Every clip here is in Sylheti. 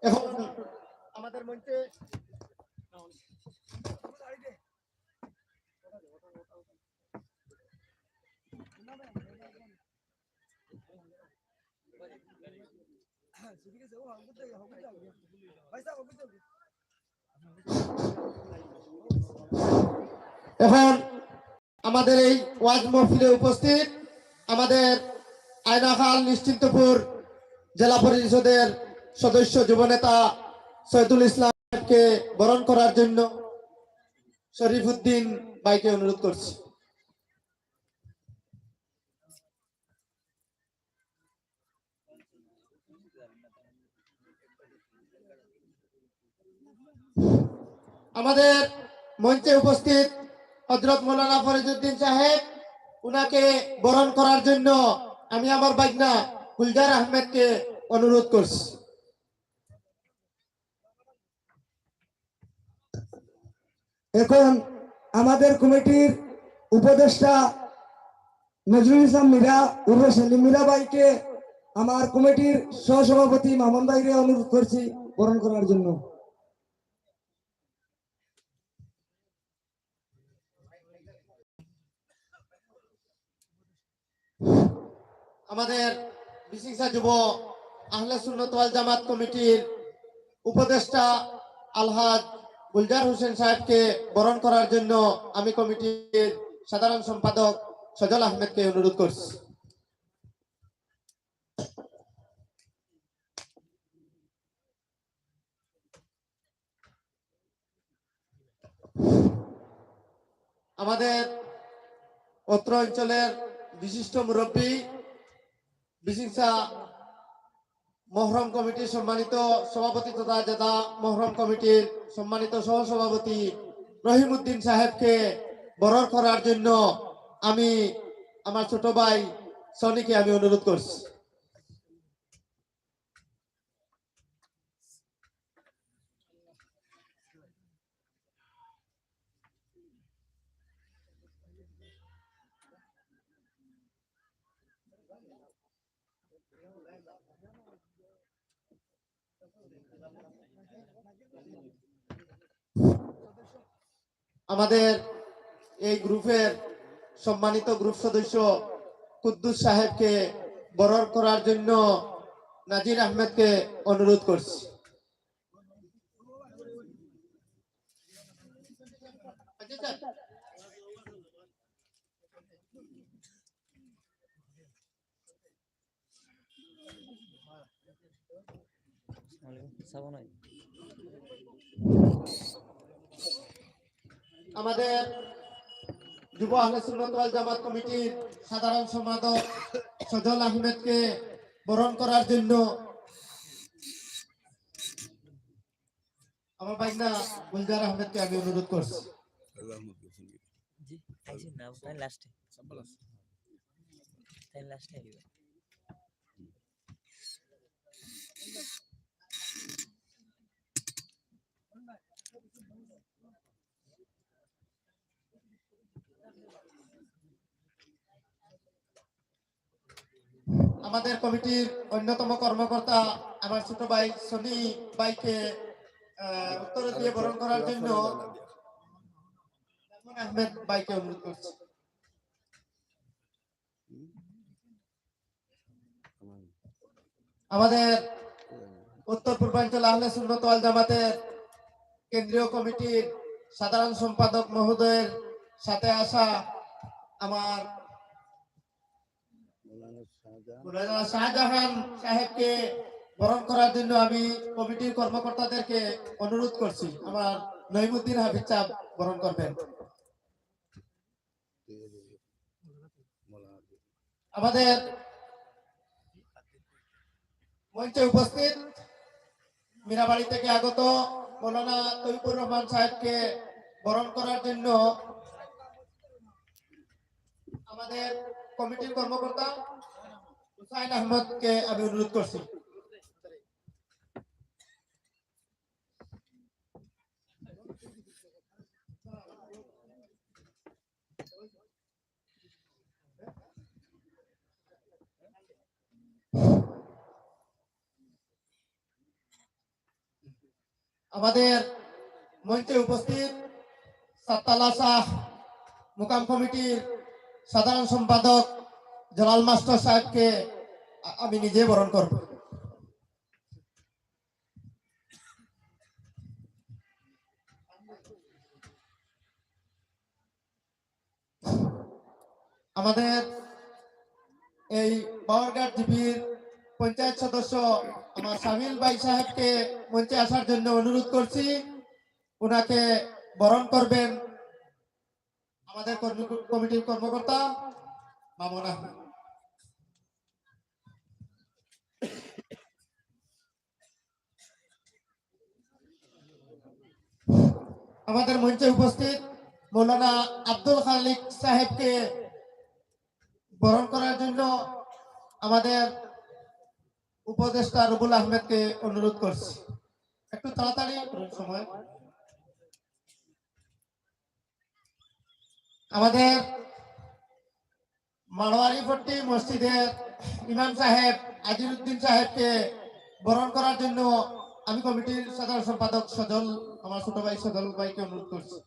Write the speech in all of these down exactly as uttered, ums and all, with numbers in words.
এখন আমাদের মঞ্চে এখন আমাদের এই ওয়াজ মাহফিলে উপস্থিত আমাদের আয়নাখাল নিশ্চিন্তপুর জেলা পরিষদের সদস্য যুবনেতা সৈয়দুল ইসলামকে বরণ করার জন্য শরীফুদ্দিন ভাইকে অনুরোধ করছি। আমাদের মঞ্চে উপস্থিত হযরত মৌলানা ফরিদুদ্দিন সাহেব, উনাকে বরণ করার জন্য আমি আমার ভাগনা গুলজার আহমেদকে অনুরোধ করছি। এখন আমাদের কমিটির উপদেষ্টা নজরুল ইসলাম মীরা উরফে সেলিম মীরা ভাইকে আমার কমিটির সহসভাপতি মামুন ভাইরে অনুরোধ করছি বরণ করার জন্য। আমাদের বিশিংসা যুব আহলে সুন্নত ওয়াল জামাত কমিটির উপদেষ্টা আলহাজ গুলজার হোসেন সাহেবকে বরণ করার জন্য আমি কমিটির সাধারণ সম্পাদক সজল আহমেদকে অনুরোধ করছি। আমাদের অত্র অঞ্চলের বিশিষ্ট মুরব্বী বিশিংসা মহরম কমিটির সম্মানিত সভাপতি তথা জেলা মহরম কমিটির সম্মানিত সহসভাপতি রহিমউদ্দিন সাহেবকে বরণ করার জন্য আমি আমার ছোট ভাই সনিকে আমি অনুরোধ করছি। আমাদের এই গ্রুপের সম্মানিত গ্রুপ সদস্য কুদ্দুস সাহেবকে বরণ করার জন্য নাজির আহমেদকে অনুরোধ করছি। আমাদের যুব আহলে সুন্নাত ওয়াল জামাত কমিটির সাধারণ সম্পাদক সজল আহমেদকে বরণ করার জন্য আমার ভাগনা গুলজার আহমেদকে আমি অনুরোধ করছি। জি, আইছি না, তাই লাস্টে। তাই লাস্টে আইবা। আমাদের কমিটির অন্যতম কর্মকর্তা আমার ছোট ভাই সনি ভাইকে, আহ, উত্তর দিয়ে বরণ করার জন্য আহমেদ ভাইকে অনুরোধ করছি। আমাদের উত্তর পূর্বাঞ্চল আহলে সুন্নত ওয়াল জামাতের কেন্দ্রীয় কমিটির সাধারণ সম্পাদক মহোদয়ের সাথে আসা আমার মৌলানা শাহজাহান সাহেবকে বরণ করার জন্য আমি কমিটির কর্মকর্তাদেরকে অনুরোধ করছি, আমার নইমুদ্দিন হাফিজ সাহেব বরণ করবেন। আমাদের মঞ্চে উপস্থিত মীরাবাড়ি থেকে আগত মৌলানা তৈবুর রহমান সাহেবকে বরণ করার জন্য আমাদের কমিটির কর্মকর্তা হুসাইন আহমদকে আমি অনুরোধ করছি। আমাদের মঞ্চে উপস্থিত সাত্তালা শাহ মুকাম কমিটির সাধারণ সম্পাদক জালাল মাস্টার সাহেবকে আ-, আমি নিজে বরণ করব। আমাদের এই বাওয়ারঘাট জিপির পঞ্চায়েত সদস্য আমার শামিল ভাই সাহেবকে মঞ্চে আসার জন্য অনুরোধ করছি। ওনাকে বরণ করবেন আমাদের কর্ম-, কমিটির কর্মকর্তা মামুন আহমেদ। আমাদের মঞ্চে উপস্থিত মৌলানা আব্দুল খালিক সাহেবকে বরণ করার জন্য আমাদের উপদেষ্টা রুবুল আহমেদকে অনুরোধ করছি, একটু তাড়াতাড়ি করুন সময়। আমাদের মারোয়ারিপট্টি মসজিদের ইমাম সাহেব আজিরুদ্দিন সাহেবকে বরণ করার জন্য আমি কমিটির সাধারণ সম্পাদক সজল, আমার ছোট ভাই সজল ভাইকে অনুরোধ করছি।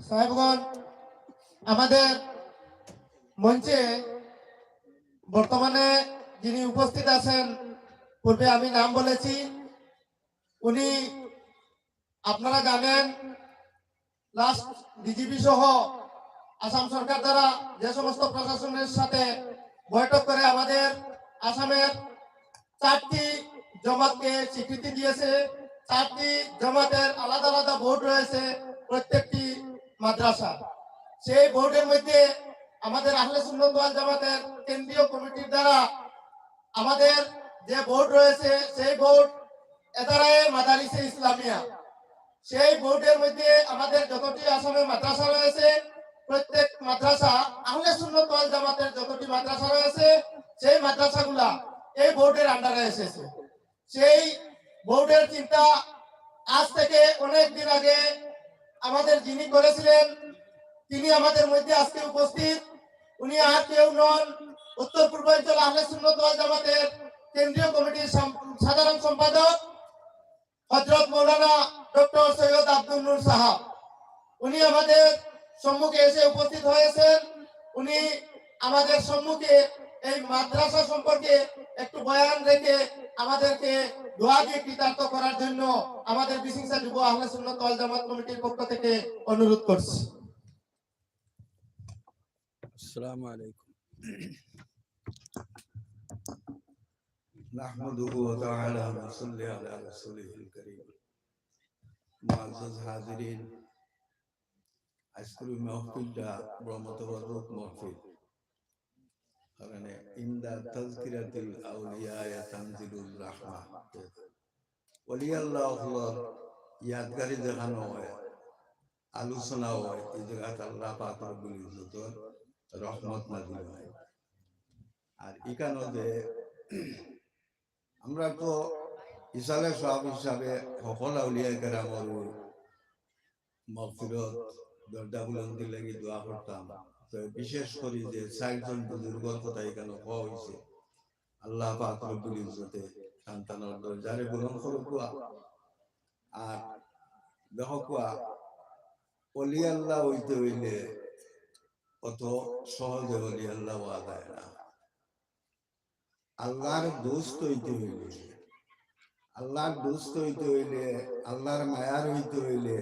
সাহেবগণ, আমাদের মঞ্চে বর্তমানে যিনি উপস্থিত আছেন, পূর্বে আমি নাম বলেছি, উনি, আপনারা জানেন, লাস্ট ডিজিপি সহ আসাম সরকার দ্বারা যে সমস্ত প্রশাসনের সাথে বৈঠক করে আমাদের আসামের চারটি জমাতকে স্বীকৃতি দিয়েছে। চারটি জমাতের আলাদা আলাদা বোর্ড রয়েছে প্রত্যেকটি মাদ্রাসা। সেই বোর্ডের মধ্যে আমাদের আহলে সুন্নত ওয়াল জামাতের কেন্দ্রীয় কমিটির দ্বারা আমাদের যে বোর্ড রয়েছে, সেই বোর্ড এদারায়ে মাদারিসে ইসলামিয়া, সেই বোর্ডের মধ্যে আমাদের যতটি আসামে মাদ্রাসা রয়েছে, প্রত্যেক মাদ্রাসা, আহলে সুন্নত ওয়াল জামাতের যতটি মাদ্রাসা রয়েছে, সেই মাদ্রাসাগুলা এই বোর্ডের আন্ডারে এসেছে। সেই বোর্ডের চিন্তা আজ থেকে অনেক দিন আগে আমাদের যিনি করেছিলেন, তিনি আমাদের মধ্যে আজকে উপস্থিত। উনি আর কেউ নন, উত্তর পূর্বাঞ্চল আহলে সুন্নত ওয়াল জামাতের কেন্দ্রীয় কমিটির সাম-, সাধারণ সম্পাদক হযরত মৌলানা ডক্টর সৈয়দ আব্দুল নূর সাহেব। উনি আমাদের সম্মুখে এসে উপস্থিত হয়েছেন। উনি আমাদের সম্মুখে এই মাদ্রাসা সম্পর্কে একটু বয়ান রেখে আমাদেরকে দোয়া দিয়ে কৃতার্থ করার জন্য আমাদের বিশিংসা যুব আহলে সুন্নত ওয়াল জামাত কমিটির পক্ষ থেকে অনুরোধ করছি। السلام عليكم. نحمده تعالى ونصلي على رسوله الكريم. معزز حاضرين، আজকের এই মাহফিলটা বড় মোতাবাররুক মাহফিল। কারণ ইনদা তাজকিরাতিল আউলিয়া তানজিলুর রাহমা। ওলি আল্লাহ অকলর ইয়াদগারি যেখানো অয়, আলোচনা অয়, এই জাগাত আল্লাহ পাক রব্বুল ইজ্জতর রহমত নাজিল অয়। আর ইখানো যে আমরা তো ইসালে সওয়াব হিসাবে হকল আউলিয়া কেরামর মাগফিরত, দরজা বুলন্দির লাগি দোয়া করতাম। তো বিশেষ করি যে চাইরজন বুজুর্গর কথা ইখানো কওয়া অইছে, আল্লাহ পাক রব্বুল ইজ্জতে তান তানর দরজারে বুলন্দ করুক্কা। আর দেখুক্কা, ওলি আল্লাহ অইতে অইলে অত সহজে ওলি আল্লাহ অওয়া যায় না। আল্লাহর দোস্ত অইতে অইলে, আল্লাহর দোস্ত অইতে অইলে, আল্লাহর মায়ার অইতে অইলে,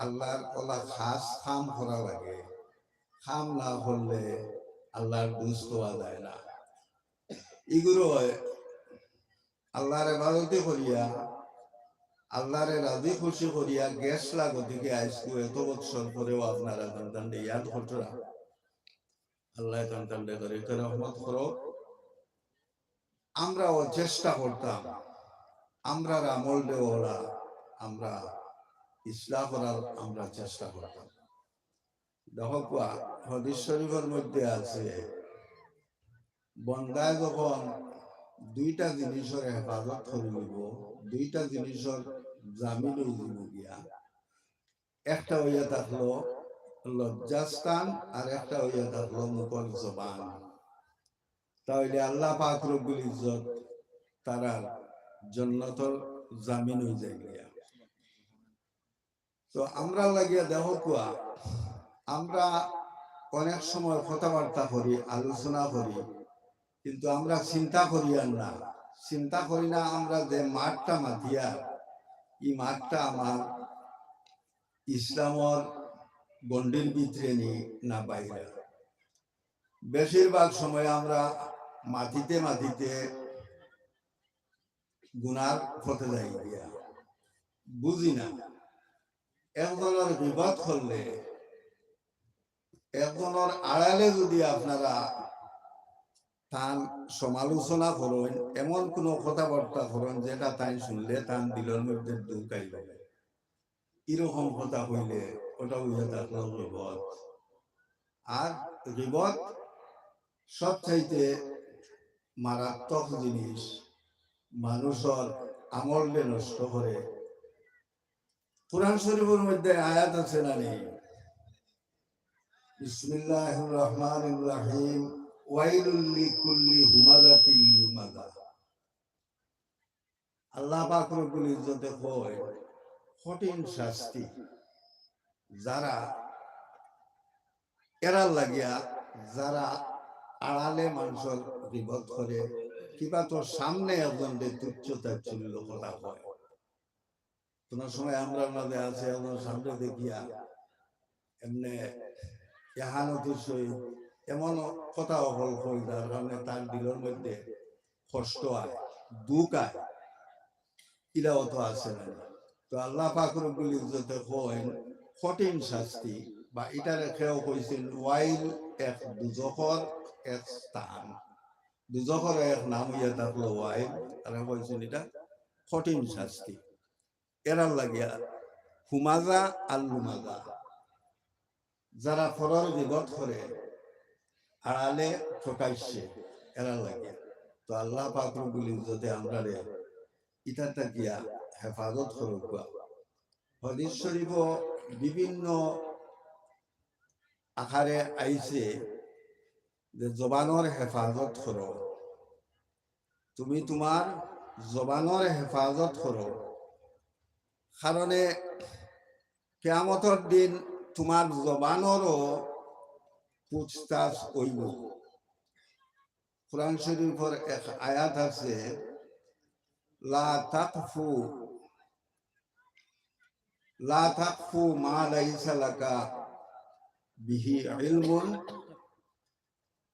আল্লাহর অলা খাস কাম করা লাগে। কাম না করলে আল্লাহর দোস্ত অওয়া যায় না। ইগুরে অয় আল্লাহর ইবাদতি করিয়া আল্লাহরে রাজি খুশি করিয়া গেছলা গতিকে আইজকু এত বৎসর পরেও আপনারা তান তানরে ইয়াদ কররা। আল্লাহ তান তানরে দরিদ্র রহমত করো। আমরাও চেষ্টা করতাম, আমরার আমলরে ওরা আমরা ইসলাহ করার আমরা চেষ্টা করতাম। দেখো কুয়া, হাদিস শরীফর মধ্যে আছে, বন্দায় যখন দুইটা জিনিসর হেফাজত করি নিব, দুইটা জিনিসর জামিন হয়ে দিব গিয়া, একটা হইয়া থাকলো লজ্জাস্থান আর একটা হইয়া থাকলো মুখর জবান, তাহলে আল্লাহ পাক রব্বুল ইজ্জত তারার জন্নতর জামিন হয়ে যায় গিয়া। তো আমরা লাগিয়া দেখো কুয়া, আমরা অনেক সময় কথাবার্তা করি, আলোচনা করি, কিন্তু আমরা চিন্তা করি আর না। চিন্তা করি না, আমরা যে মাতটা মাতিয়া, এই মাতটা আমার ইসলামর গণ্ডির ভিতরে নি না বাইরে। বেশিরভাগ সময় আমরা মাতিতে মাতিতে গুনার পথে যাই গিয়া, বুঝি না। একজনর গিবত করলে, একজনর আড়ালে যদি আপনারা তান সমালোচনা করেন, এমন কোনো কথাবার্তা করেন যেটা তাই শুনলে তান দিলর মধ্যে দুঃখ আইব, এরকম কথা কইলে ওটা হইয়া থাকলো গিবত। আর গিবত সবচাইতে মারাত্মক জিনিস, মানুষর আমলরে নষ্ট করে। কোরআন শরীফর মধ্যে আয়াত আছে না নি? বিসমিল্লাহির রহমানির রহিম। ওয়াইলুল লিকুল্লি হুমাযাতিল লুমাযা। আল্লাহ পাক রব্বুল ইজ্জতে কয়, কঠিন শাস্তি যারা এরার লাগিয়া, যারা আড়ালে মানুষর গিবত করে, কিবা তো সামনে একজনরে তুচ্ছ তাচ্ছিল্য করা হয়। কোনো সময় আমরার মাঝে আছে, একজন সামনে দেখিয়া এমনে এহানতির সহিত এমন কথা অকল কই, যার কারণে তার দিলর মধ্যে কষ্ট আয়, দুঃখ আয়, ইলাও তো আছে না। তো আল্লাহ পাক রব্বুল ইজ্জতে কইন কঠিন শাস্তি, বা ইটারে কেউ কইছেন ওয়াইল, এক দুজখর এক স্থান। দুজখর এক নাম হইয়া থাকলো ওয়াইল, আর কইছেন এটা কঠিন শাস্তি। এরার লাগিয়া হুমাযা আর লুমাযা, যারা পরর গিবত করে আড়ালে প্রকাশ্যে, এরার লাগিয়া। তো আল্লাহ পাক রব্বুল ইজ্জতে আমরারে ইটা থাকিয়া হেফাজত করুক। হাদিস শরীফও বিভিন্ন আকারে আইছে যে জবানর হেফাজত করো, তুমি তোমার জবানর হেফাজত করো, কারণে কিয়ামতর দিন তোমার জবানরও পুছতাছ অইব। কোরআন শরীফর এক আয়াত আছে, লা তাকফু, লা তাকফু মা লাইসা লাকা বিহি ইলমুন,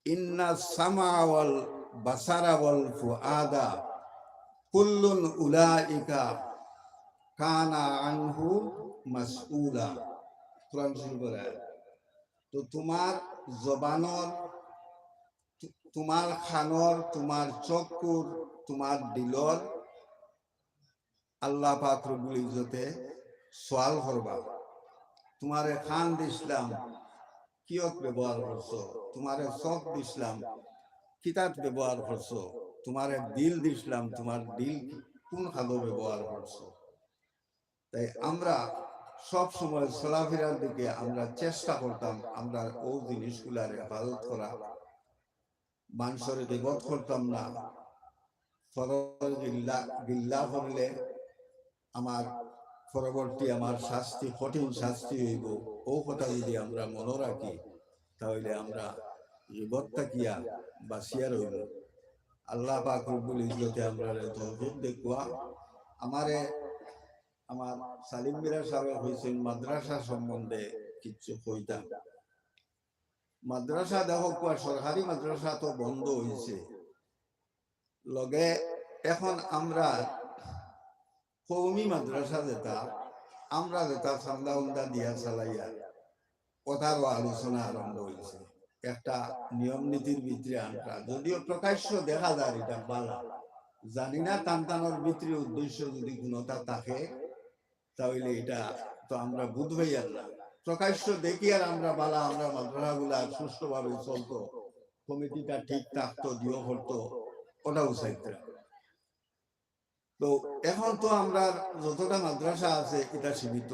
ইন্নাস সামআ ওয়াল বাসারা ওয়াল ফুআদা কুল্লুন উলাইকা কানা আনহু মাসউলা। কোরআন শরীফর আয়াত। তো তোমার জবানর, তু-, তোমার কানর, তোমার চক্ষুর, তোমার দিলর আল্লাহ পাক রব্বুল ইজ্জতে সওয়াল করবা, তোমারে কান দিছলাম, কিয়ত ব্যবহার করছো? তোমারে চোখ দিছলাম, কিতাত ব্যবহার করছো? তোমারে দিল দিছলাম, তোমার দিল কোন কাজো ব্যবহার করছো? তাই আমরা সব সময় চলাফেরার দিকে আমরা চেষ্টা করতাম, আমরা ও জিনিসগুলার হেফাজত করা, মানষর গিবত করতাম না, পরর গিল্লা, গিল্লা করলে আমার পরবর্তী আমার শাস্তি, কঠিন শাস্তি অইব। ও কথা যদি আমরা মনো রাখি, তাহলে আমরা গিবত থাকিয়া বাঁচিয়া রইব। আল্লাহ পাক রব্বুল ইজ্জতে আমরারে তৌফিক দেউক্কা। আমারে আমার সালিম মিরা সাহেব কইছইন মাদ্রাসা সম্বন্ধে কিচ্ছু কইতাম। মাদ্রাসা দেখো কুয়া, সরকারি মাদ্রাসা তো বন্ধ অইছে, লগে এখন আমরা কওমি মাদ্রাসা যেটা, আমরা যেটা চান্দা উন্দা দিয়া চালাইয়ার, ওটারও আলোচনা আরম্ভ অইছে। একটা নিয়ম নীতির ভিতরে আনরা, যদিও প্রকাশ্য দেখা যায় ইটা বালা, জানি না তান তানর ভিতরে উদ্দেশ্য যদি কুনুটা থাকে, তাইলে ইটা তো আমরা বুঝবাই আর না। প্রকাশ্য দেখিয়ার আমরা বালা, আমরা মাদ্রাসাগুলা সুষ্ঠুভাবে চলতো, কমিটিটা ঠিক থাকতো, দিও করতো, ওটাও চাইতাম। তো এখন তো আমরা যতটা মাদ্রাসা আছে, ইটা সীমিত।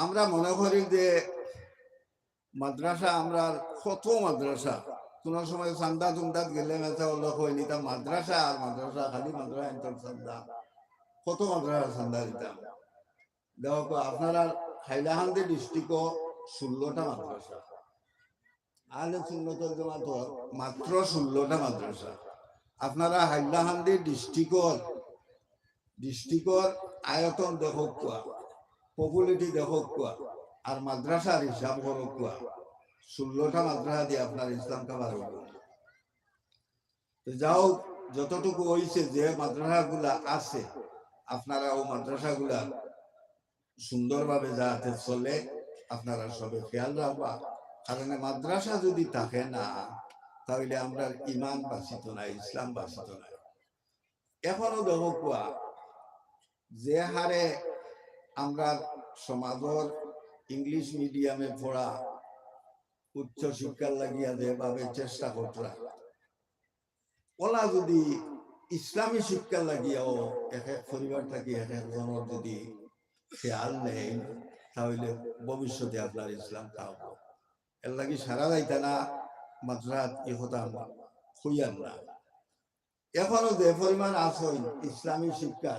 আমরা মনে করি যে মাদ্রাসা, আমরা কত মাদ্রাসা, কুনু সময় চান্দা তুন্দাত গেলে মেসা অইলে কইন, ইটা মাদ্রাসা আর মাদ্রাসা, খালি মাদ্রাসা ইন্তর চান্দা, কত মাদ্রাসা চান্দা দিতাম। দেখো, আপনারা হাইলাকান্দি ডিস্ট্রিক্টও ষোলোটা মাদ্রাসা, আহলে সুন্নত ওয়াল জামাতর মাত্র ষোলোটা মাদ্রাসা। আপনারা হাইলাকান্দি ডিস্ট্রিক্টর, ডিস্ট্রিক্টর আয়তন দেখউক্কা, পপুলেটি দেখউক্কা, আর মাদ্রাসার হিসাব করউক্কা, ষোলোটা মাদ্রাসা দিয়া আপনার ইসলাম কাবার অইবো। তো যাও, যতটুকু অইছে, যে মাদ্রাসাগুলা আছে, আপনারা ও মাদ্রাসাগুলা সুন্দরভাবে যাতে চলে, আপনারা সবে খেয়াল রাখবা। কারণ মাদ্রাসা যদি থাকে না, তাইলে আমরার ইমান বাঁচিত নায়, ইসলাম বাঁচিত নায়। এখনো দেখউক্কা, যে হারে আমরার সমাজর ইংলিশ মিডিয়ামে পড়া, উচ্চ শিক্ষার লাগিয়া যেভাবে চেষ্টা কররা, ওলা যদি ইসলামি শিক্ষা লাগিয়াও এক এক পরিবার থাকি এক এক জনর যদি খেয়াল নেয়, তাইলে ভবিষ্যতে আপনার ইসলাম থাকবো। এর লাগি সারা যাইতা না মাদ্রাসাত, ই কথা আমরা কইয়ার না। এখনো যে পরিমাণ আছইন ইসলামি শিক্ষা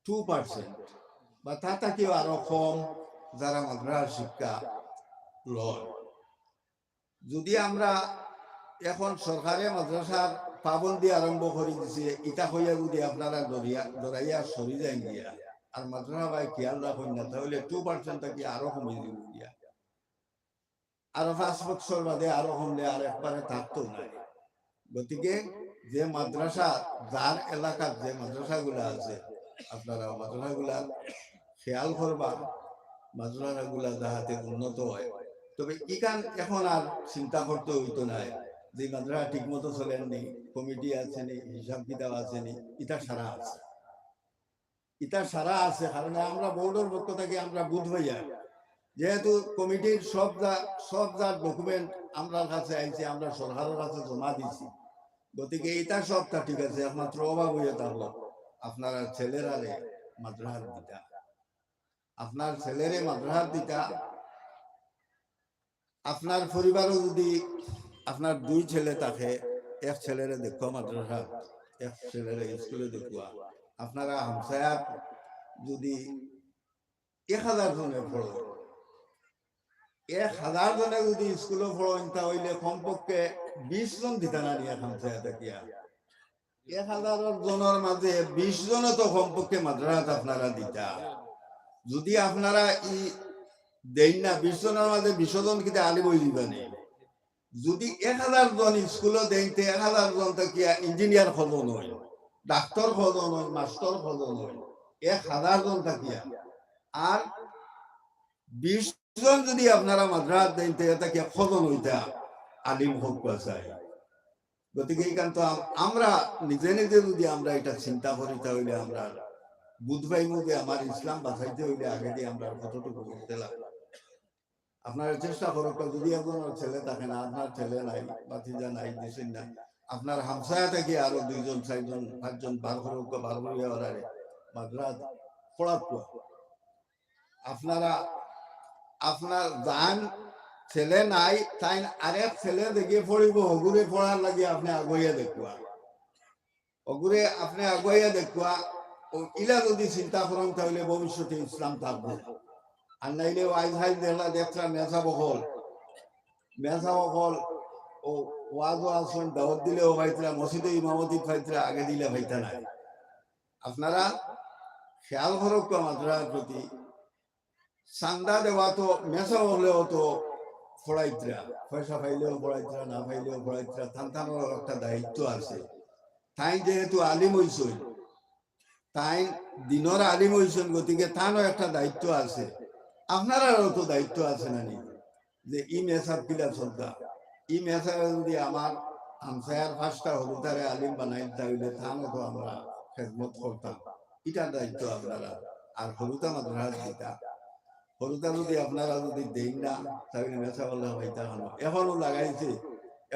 টু পার্সেন্ট বা তা থাকিও আরো কম যারা মাদ্রাসার শিক্ষা লয়। যদি আমরা এখন সরকারে মাদ্রাসার পাবন্দি আরম্ভ করি দিছে, ইটা কইয়া যদি আপনারা ডরিয়া, ডরাইয়া সরি যাইন গিয়া, আর মাদ্রাসা বায় খেয়াল রাখইন না, তাইলে টু পার্সেন্ট থাকি আরো কমি যাইবো গিয়া। আরো পাঁচ বছর বাদে আরো কমলে আর একবারে থাকতো নায়। গতিকে যে মাদ্রাসা, যার এলাকাত যে মাদ্রাসাগুলা আছে, আপনারা মাদ্রাসাগুলা খেয়াল করবা, মাদ্রাসাগুলা যাহাতে উন্নত হয়। তবে ইখান এখন আর চিন্তা করতে অইতো নায় যে মাদ্রাসা ঠিক মতো চলের নি, কমিটি আছে নি, হিসাব কিতাব আছে নি, ইটা সারা আছে। ইটা সারা আছে, কারণ আমরা বোর্ডর পক্ষ থাকি আমরা বুঝ পাইয়ার। যেহেতু কমিটির সব যা, সব যা ডকুমেন্ট আমরার কাছে আইছে, আমরা সরকারর কাছে জমা দিছি, গতিকে ইটা সবটা ঠিক আছে। একমাত্র অভাব অইয়া থাকলো আপনারা ছেলেরারে মাদ্রাসাত দিতা, আপনার ছেলেরে মাদ্রাসাত দিতা। আপনার পরিবারও যদি আপনার দুই ছেলে থাকে, এক ছেলেরে দেখো মাদ্রাসা, এক ছেলেরে স্কুলে দেখো, আপনারা হামসায়াত যদি এক হাজার জনে পড়ো, এক হাজার জনে যদি স্কুলে পড়ইন, তা অইলে কমপক্ষে বিশ জন দিতা না নি হামসায়াত থাকিয়া। এক হাজার জনর মাঝে বিশ জনে তো কমপক্ষে মাদ্রাসাত আপনারা দিতা। যদি আপনারা ই দেইন না, বিশ জনর মাঝে বিশ জন কিতা আলিম অই যিবা নি? যদি এক হাজার জন স্কুলে দেইন, তে এক হাজার জন থাকিয়া ইঞ্জিনিয়ার কয়জন অইন, ডাক্তার কয়জন অইন, মাস্টার কয়জন অইন, এক হাজার জন থাকিয়া। আর বিশ জন যদি আপনারা মাদ্রাসাত দেইন, তে থাকিয়া কয়জন অইতা আলিম হক পাসাই। গতিকে ইখান তো আম-, আমরা নিজে নিজে যদি আমরা ইটা চিন্তা করি, তা অইলে আমরা বুঝ পাইমু যে আমার ইসলাম বাঁচাইতে অইলে আগেদি আমরা কতটুকু করতে লাগে। আপনারা চেষ্টা করউক্কা, যদি একজনর ছেলে থাকে না, আপনার ছেলে নাই, ভাতিজা নাই, দিছেন না, আপনার হামসায়া থাকি আরো দুইজন, চাইরজন, পাঁচজন বার করউক্কা, বার করিয়া ওরারে মাদ্রাসাত পড়াউক্কা। আপনারা, আপনার যান ছেলে নাই, তাইন আরেক ছেলে দেখি পড়িবো, হগুরে পড়ার লাগি আপনে আগুয়াইয়া দেখবা। অগুরে আপনে আগুয়াইয়া দেখবা, ও ইলা যদি চিন্তা করইন, তা অইলে ভবিষ্যতে ইসলাম থাকবো। আর নাইলে ও আইজ হাইজ দেখলা, দেখরা মেসাব অকল, মেসাব অকল, ও ওয়াজও আছইন, দাওয়াত দিলেও পাইতরা, মসজিদে ইমামতি পাইতরা, আগে দিলে পাইতা নায়। আপনারা খেয়াল করউক্কা মাদ্রাসার প্রতি। চান্দা দেওয়া তো মেসাব অকলেও তো পড়াইতরা, পয়সা পাইলেও পড়াইতরা, না পাইলেও পড়াইতরা, তান তানর একটা দায়িত্ব আছে। তাইন যেহেতু আলিম অইছইন, তাইন দিনর আলিম অইছইন, গতিকে তানও একটা দায়িত্ব আছে, আপনারারও তো দায়িত্ব আছে না নি? যে ই মেসাব কিলা চলতা, ই মেসাবে যদি আমার হামসায়ার পাঁচটা হুরুতারে আলিম বানাইতা অইলে তানও তো আমরা খেদমত করতাম। ইটার দায়িত্ব আপনারার। আর হুরুতা মাদ্রাসাত দিতা, হুরুতা যদি আপনারা যদি দেইন না, তাইলে মেসাব আল্লায় পাইতা কেনে? এখনো লাগাইছে,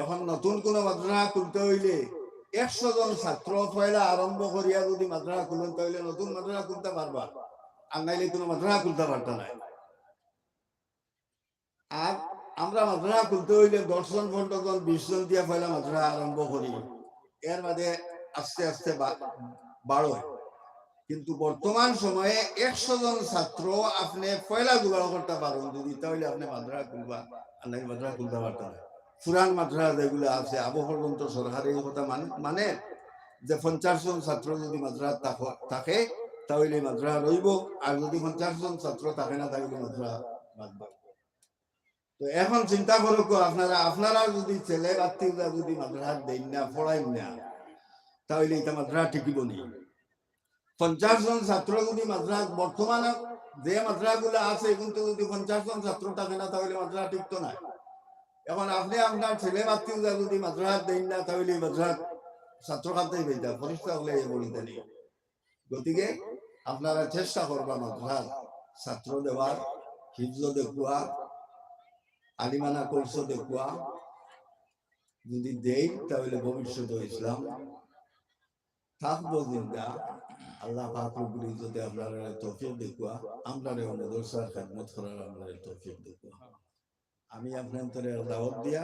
এখন নতুন কোনো মাদ্রাসা খুলতে অইলে একশো জন ছাত্র পয়লা আরম্ভ করিয়া যদি মাদ্রাসা খুলইন, তাইলে নতুন মাদ্রাসা খুলতা পারবা, আর নাইলে কোনো মাদ্রাসা খুলতা পারতা নায়। আর আমরা মাদ্রাসা খুলতে অইলে দশ জন, পনেরো জন, বিশ জন দিয়া পয়লা মাদ্রাসা আরম্ভ করি, এর বাদে আস্তে আস্তে বা-, বাড়ে। কিন্তু বর্তমান সময়ে একশো জন ছাত্র আপনে পয়লা জোগাড় করতা পারইন যদি, তাইলে আপনে মাদ্রাসা খুলবা, আর নাইলে মাদ্রাসা খুলতা পারতা নায়। পুরান মাদ্রাসা যেগুলা আছে, আবু পর্যন্ত সরকারে ই কথা মানে, মানে যে পঞ্চাশ জন ছাত্র যদি মাদ্রাসা থাক-, থাকে, তাইলে মাদ্রাসা রইবো, আর যদি পঞ্চাশ জন ছাত্র থাকে না, তাইলে মাদ্রাসা বাদ পড়বো। তো এখন চিন্তা করউক্কা আপনারা, আপনারা যদি ছেলে বাত্তি যদি মাদ্রাসাত দেইন না, পড়াইন না, তাইলে ইটা মাদ্রাসা টিকিবো নি? পঞ্চাশ জন ছাত্র যদি মাদ্রাসা, বর্তমানে যে মাদ্রাসাগুলা আছে, এগুনতে যদি পঞ্চাশ জন ছাত্র থাকে না, তাইলে মাদ্রাসা টিকতো নায়। এখন আপনে আপনার ছেলে বাত্তি যদি মাদ্রাসাত দেইন না, তাইলে ই মাদ্রাসাত ছাত্র কানতে পাইতা, ফিরিস্তা অকলে আইয়া পড়িতা নি? গতিকে আপনারা চেষ্টা করবা মাদ্রাসাত ছাত্র দেওয়ার, হিফজ দেখুয়া, আলিমানা কোর্স দেখুয়া, যদি দেইন, তাইলে ভবিষ্যতে ইসলাম থাকবো জিন্দা। আল্লাহ পাক রব্বুল ইজ্জতে আপনারারে তৌফিক দেখুয়া, আমরারে ও মাদ্রাসার খেদমত করার আমরারে তৌফিক দেখুয়া। আমি আপনারারে দাওয়াত দিয়া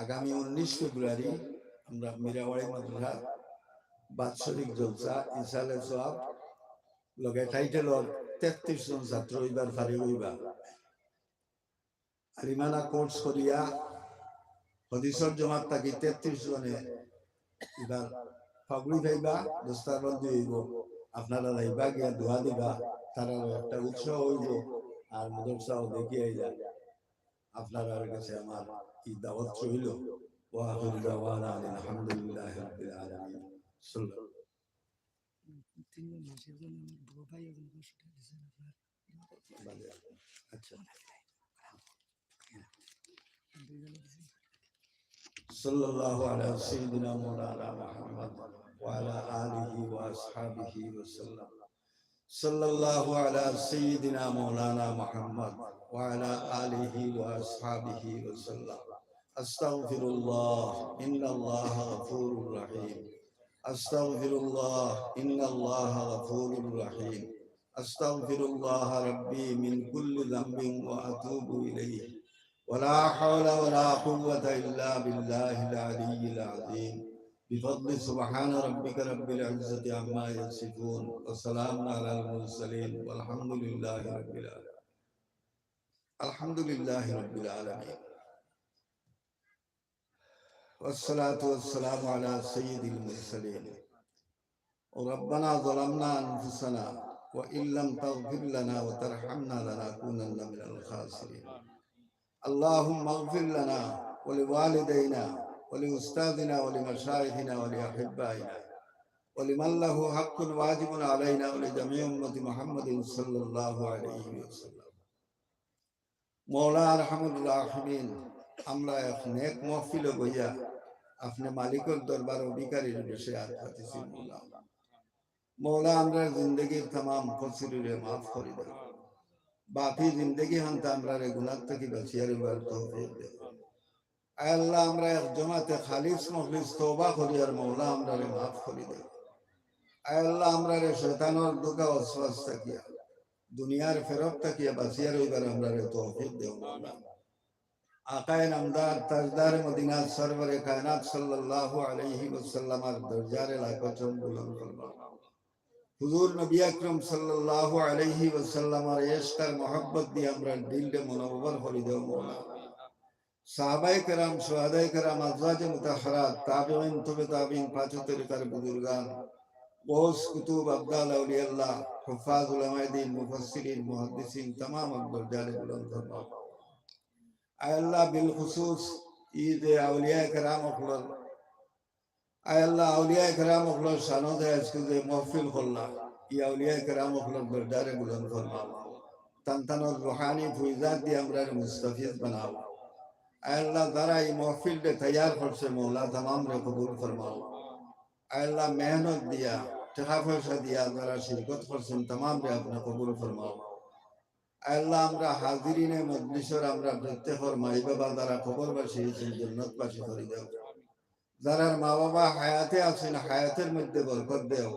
আগামী উনিশ ফেব্রুয়ারি আমরা মীরাবাড়ি মাদ্রাসা বাৎসরিক জলসা ইসালে সওয়াব লগে টাইটেলর তেত্রিশ জন ছাত্র ইবার ফারিগ অইবা। আলিমানা কোর্স করিয়া হদিসর জমাত থাকি তেত্রিশ জনে ইবার পাগড়ি পাইবা, দস্তারবন্দি অইবো। আপনারা যাইবা গিয়া দোয়া দিবা, তারারও একটা উৎসাহ অইবো, আর মাদ্রাসাও দেখিয়া আইলা। আপনারার গেছে আমার ই দাওয়াত রইলো। ওয়া আখিরু দাওয়ানা আলহামদুলিল্লাহি রাব্বিল আলামিন। সাল্লাল্লাহু তিন মাসের জন্য আমার বড় ভাই একজন কষ্ট দিয়েছেন আপনার। আচ্ছা। صلى الله على سيدنا مولانا محمد وعلى آله وأصحابه وسلم. صلى الله على سيدنا مولانا محمد وعلى آله وأصحابه وسلم. أستغفر الله، إن الله غفور رحيم. أستغفر الله، إن الله غفور رحيم. أستغفر الله ربي من كل ذنب وأتوب إليه. ولا حول ولا قوة إلا بالله العلي العظيم. بفضل سبحان ربك رب العزة عما يصفون. وسلام على المرسلين. والحمد لله رب العالمين. الحمد لله رب العالمين. والصلاة والسلام على سيد المرسلين. ربنا ظلمنا أنفسنا وإن لم تغفر لنا وترحمنا لنكونن من الخاسرين. اللهم اغفر لنا ولوالدينا ولأستاذنا ولمشايخنا ولأحبائنا ولمن له حق واجب علينا ولجميع أمة محمد صلى الله عليه وسلم. মওলা আরহামুর রাহিমিন, আমরা এক নেক মহফিলো বইয়া আপনে মালিকর দরবারো ভিখারির বেশে আত পাতিছি মওলা। মওলা, আমরার জিন্দেগির তামাম কসুররে মাফ করি দেও। বাকি জিন্দেগি হানতে আমরারে গুনাহ থাকি বাঁচিয়া রইবার তৌফিক দেও। আয় আল্লাহ, আমরা এক জমাতে খালিস মুখলিস তওবা করিয়ার মওলা আমরারে মাফ করি দেও। আয় আল্লাহ, আমরারে শয়তানর ধোঁকা ওয়াসওয়াস থাকিয়া, দুনিয়ার ফেরক থাকিয়া বাঁচিয়া রইবার আমরারে তৌফিক দেও মওলা। আকায়ে নামদার তাজদার মদিনা সরওয়ারে কায়নাত সাল্লাল্লাহু আলাইহি ওয়াসাল্লামর দরজারে লাখো চন্দ বুলন্দ ফরমাও। হুজুর নবী আকরাম সাল্লাল্লাহু আলাইহি ওয়াসাল্লামর ইশক আর মহব্বত দিয়া আমরার দিলরে মুনাওয়ার করি দেও মওলা। সাহাবায়ে কেরাম, শুহাদায়ে কেরাম, আজওয়াজে মুতাহহারাত, তাবিঈন, তবে তাবিঈন, পাঁচ তরিকার বুজুর্গান, গৌস, কুতুব, আবদাল, আউলিয়াল্লাহ, হুফাজ, উলামায়ে দ্বীন, মুফাসসিরিন, মুহাদ্দিসিন, তামাম দরজারে বুলন্দ ফরমাও। আয় আল্লাহ, বিলখুসুস ই যে আউলিয়ায়ে কেরাম অকলর আয় আল্লাহ, আউলিয়ায়ে কেরাম অকলর শানো যে আইজকু যে মহফিল করলা, ই আউলিয়ায়ে কেরাম অকলর দরজারে বুলন্দ ফরমাও। তান তানর রুহানি ফৈজাত দিয়া আমরারে মুস্তাফিজ বানাও। আয় আল্লাহ, যারা ই মহফিলরে তৈয়ার করছে, মওলা, তামামরে কবুল ফরমাও। আয় আল্লাহ, মেহনত দিয়া, টেকা পয়সা দিয়া যারা শিরকত করছেন, তামামরে আপনে কবুল ফরমাও। আয় আল্লাহ, আমরা হাজিরিনে মজলিসর আমরা প্রত্যেকর মাই বাবা যারা কবরবাসী অইছেন, জন্নতবাসী করি দেও। যারার মা বাবা হায়াতে আছেন, হায়াতের মধ্যে বরকত দেও,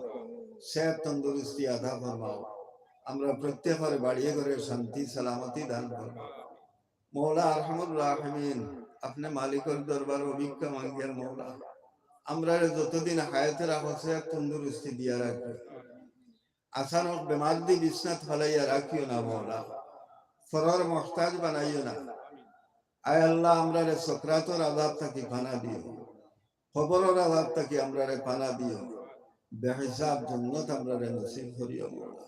সেহত তন্দুরুস্তি আতা ফরমাও। আমরা প্রত্যেকর বাড়িয়ে ঘরে শান্তি সালামতি দান ফরমাও। মওলা আরহামুর রাহিমিন, আপনে মালিকর দরবারো ভিক্ষা মাঙ্গিয়ার মওলা, আমরারে যতদিন হায়াতে রাখো, সেহত তন্দুরুস্তি দিয়া রাখো। আচানক বেমারদি বিছনাত ফালাইয়া রাখিও না মওলা, পরর মহতাজ বানাইও না। আয় আল্লাহ, আমরারে সকরাতর আযাব থাকি পানা দিও, কবরর আযাব থাকি আমরারে পানা দিও, বেহিসাব জন্নত আমরারে নসিব করিও মওলা।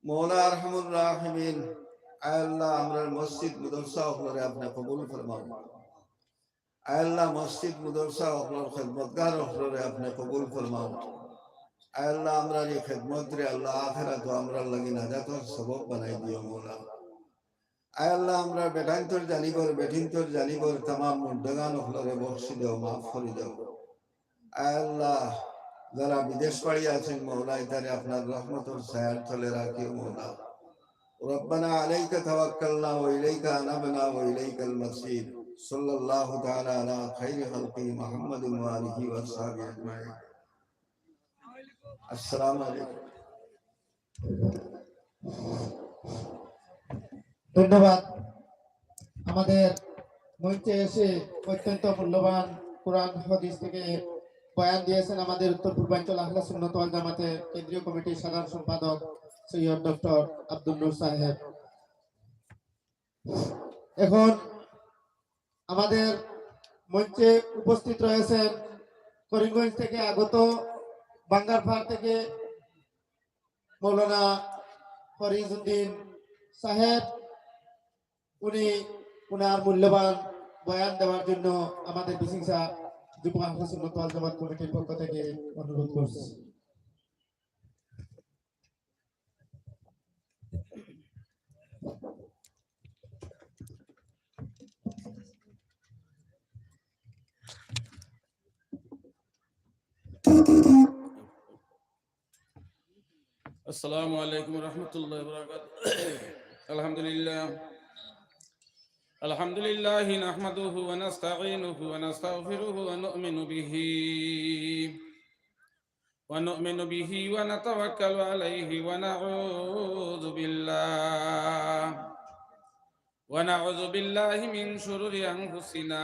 মওলা আরহামুর রাহিমিন, আয় আল্লাহ, আমরার মসজিদ মাদ্রাসা অকলরে আপনে কবুল ফরমাও। আয় আল্লাহ, মসজিদ মাদ্রাসা অকলর খেদমতগার অকলরে আপনে কবুল ফরমাও। আয় আল্লাহ, আমরার ই খেদমতরে আল্লাহ আখেরাতো আমরার লাগি নাজাতর সবব বানাই দিও মওলা। আয় আল্লাহ, আমরার বেটাইন্তর জানিবর, বেটিন্তর জানিবর তামাম মুর্দাগান অকলরে বখশি দেও, মাফ করি দেও। আয় আল্লাহ, যারা বিদেশ বাড়ি আছেন মওলা, ইতারে আপনার রহমতর ছায়ার তলে রাখিও মওলা। ربنا عليك توكلنا وإليك أنبنا وإليك المصير. صلى الله تعالى على خير خلقه محمد وآله وصحبه أجمعين. السلام عليكم. ধন্যবাদ। আমাদের মঞ্চে এসে অত্যন্ত মূল্যবান কোরআন হাদিস থেকে বয়ান দিয়েছেন আমাদের উত্তর পূর্বাঞ্চল আহলে সুন্নাত ওয়াল জামাতের কেন্দ্রীয় কমিটির সাধারণ সম্পাদক সৈয়দ ডক্টর আব্দুল নূর সাহেব। এখন আমাদের মঞ্চে উপস্থিত রয়েছেন করিমগঞ্জ থেকে আগত, বাঙ্গারপাড় থেকে মৌলানা ফরিজউদ্দিন সাহেব। উনি ওনার মূল্যবান বয়ান দেওয়ার জন্য আমাদের বিশিংসা যুব আহলে সুন্নাত ওয়াল জামাত কমিটির পক্ষ থেকে অনুরোধ করছি। السلام عليكم ورحمة الله وبركاته. الحمد لله. الحمد لله نحمده ونستعينه ونستغفره ونؤمن به. ونؤمن به ونتوكل عليه ونعوذ بالله، ونعوذ بالله من شرور أنفسنا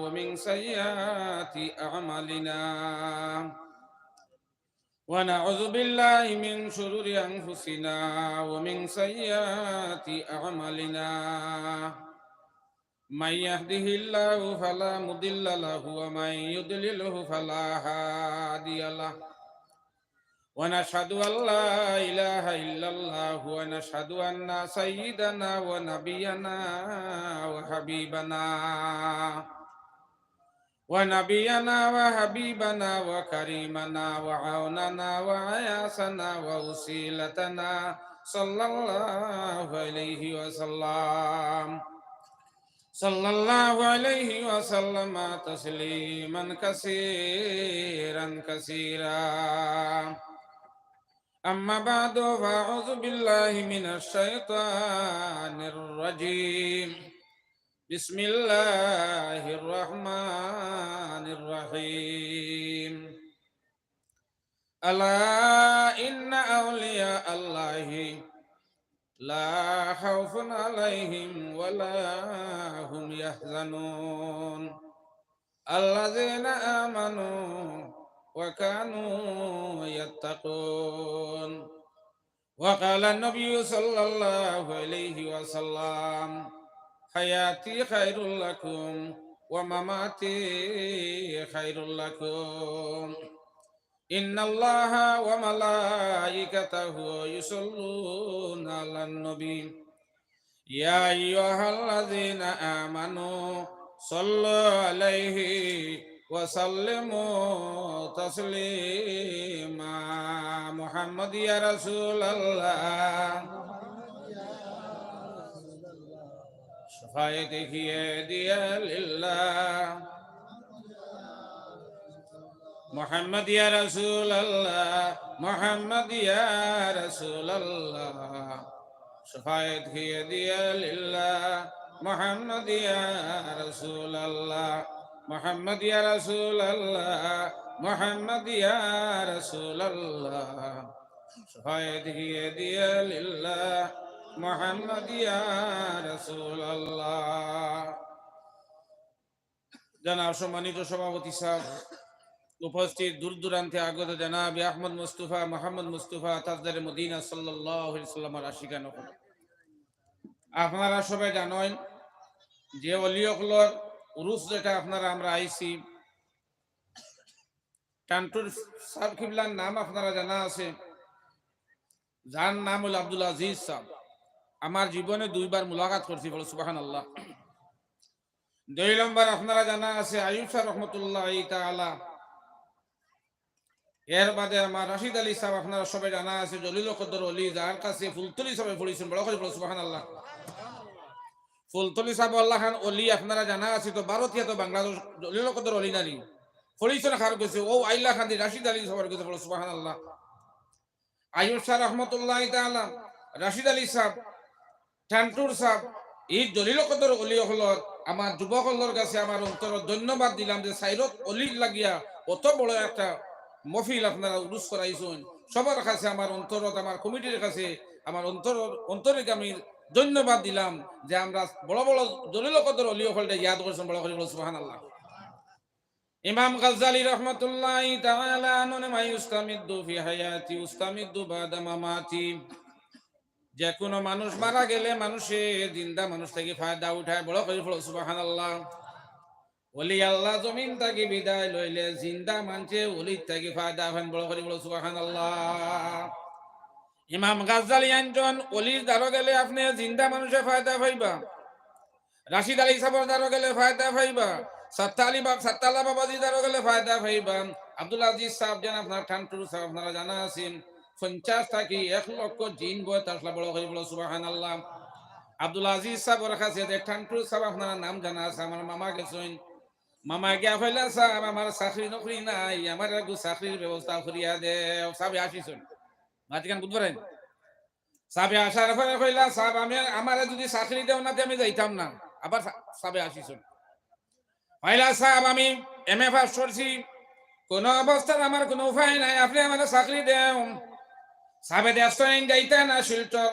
ومن سيئات أعمالنا. ونعوذ بالله من شرور أنفسنا ومن سيئات أعمالنا. من يهده الله فلا مضل له ومن يضلله فلا هادي له. ونشهد أن لا إله إلا الله ونشهد أن سيدنا ونبينا وحبيبنا ونبينا وحبيبنا وكريمنا وعوننا وعياسنا ووسيلتنا صلى الله عليه وسلم. صلى الله عليه وسلم تسليما كثيرا كثيرا. أما بعد، فأعوذ بالله من الشيطان الرجيم. بسم الله الرحمن الرحيم. ألا إن أولياء الله لا خوف عليهم ولا هم يحزنون. الذين آمنوا وكانوا يتقون. وقال النبي صلى الله عليه وسلم: حياتي خير لكم ومماتي خير لكم. إن الله وملائكته يصلون على النبي. يا أيها الذين آمنوا صلوا عليه وسلموا تسليما. محمد يا رسول الله، شفاعت کیے دیا للہ۔ محمد يا رسول الله، محمد يا رسول الله، شفاعت کیے دیا للہ۔ محمد يا رسول الله، محمد يا رسول الله، محمد يا رسول الله، شفاعت کیے دیا للہ۔ محمد يا رسول الله۔ জনাব সম্মানিত সভাপতি সাহেব, উপস্থিত দূর দূরান্তে আগত জনাব আহমদ মুস্তফা, মোহাম্মদ মুস্তফা, তাজদারে মদিনা সাল্লাল্লাহু আলাইহি সাল্লামের আশিকান অকল, আপনারা সবে জানইন যে অলি অকলর উরুস যেটা আপনারা আমরা আইছি, টান্টুর সাহেব কিবলার নাম আপনারা জানা আছে, যার নাম হইল আব্দুল আজিজ সাহেব। আমার জীবনে দুইবার মুলাকাত করছি, বলো সুবহানাল্লাহ। দুই নম্বর আপনারা জানা আছে আইয়ুব শাহ রহমতুল্লাহ তাআলা। এর বাদে আমার রাশিদ আলী সাহেব, আপনারা সবে জানা আছে জলিল কদর অলি, যার কাছে ফুলতলি সাহেব পড়ছেন, বড় করি বলো সুবহানাল্লাহ। ফুলতলি সাহেব আল্লাহ খান অলি আপনারা জানা আছে, তো ভারতীয় তো বাংলাদেশ জলিল কদর অলি নানি পড়ছেন কার কাছে? ও আইলা খান রাশিদ আলী সাহেবের কাছে, বলো সুবহানাল্লাহ। আইয়ুব শাহ রহমতুল্লাহ তাআলা, রাশিদ আলী সাহেব, টান্টুর সাহেব, এই জলিল কদর অলি অকলর আমার যুবক অকলর কাছে আমার অন্তর ধন্যবাদ দিলাম যে সাইরত অলির লাগিয়া অত বড় একটা মহফিল আপনারা উরুস করাইছেন। সবার কাছে আমার অন্তরত, আমার কমিটির কাছে আমার অন্তর, অন্তরিক আমি ধন্যবাদ দিলাম যে আমরা বড় বড় জলিল কদর অলি অকলটা ইয়াদ করছেন, বড় করি বলো সুবহানাল্লাহ। ইমাম গাজ্জালী রহমতুল্লাহ তাআলা আননে, "মা ইউস্তামিদ্দু ফি হায়াতি উস্তামিদ্দু বাদা মামাতি।" যে কোনো মানুষ মারা গেলে মানুষে জিন্দা মানুষ থাকি ফায়দা উঠায়, বড় করি বলো সুবহানাল্লাহ। অলি আল্লাহ জমিন থাকি বিদায় লইলে জিন্দা মানষে অলি থাকি ফায়দা পাইন, বড় করি বলো সুবহানাল্লাহ। ইমাম গাজ্জালী আনছইন, অলির দ্বারো গেলে আপনে জিন্দা মানুষে ফায়দা পাইবা, রাশিদ আলী সাহেবর দ্বারো গেলে ফায়দা পাইবা, সাত্তা আলী বাব-, সাত্তালা বাবাজি দ্বারো গেলে ফায়দা পাইবা। আব্দুল আজিজ সাহেব যেন আপনার টান্টুর সাহেব আপনারা জানা আছেন, পঞ্চাশ থাকি এক লক্ষ জিন বয় তাসলা, বড় করি বলো সুবহানাল্লাহ। আব্দুল আজিজ সাহেবর কাছে যে টান্টুর সাহেব আপনারা নাম জানা আছে, আমার মামা গেছইন, মামা গিয়া কইলা, "সাহেব, আমার চাকরি নকরি নাই, আমার একটু চাকরির ব্যবস্থা করিয়া দেও।" সাহেবে আসিছইন, মাতিকান বুধবারে সাবে আসার পরে কইলা, "সাব, আমি, আমারে যদি চাকরি দেও না, তে আমি যাইতাম না।" আবার সা-, সাবে আসিছইন। কইলা, "সাব, আমি এম এ পাস করছি, কোনো অবস্থাত আমার কোনো উপায় নাই, আপনে আমারে চাকরি দেও।" সাবে দেখছইন যাইতা না শিলচর।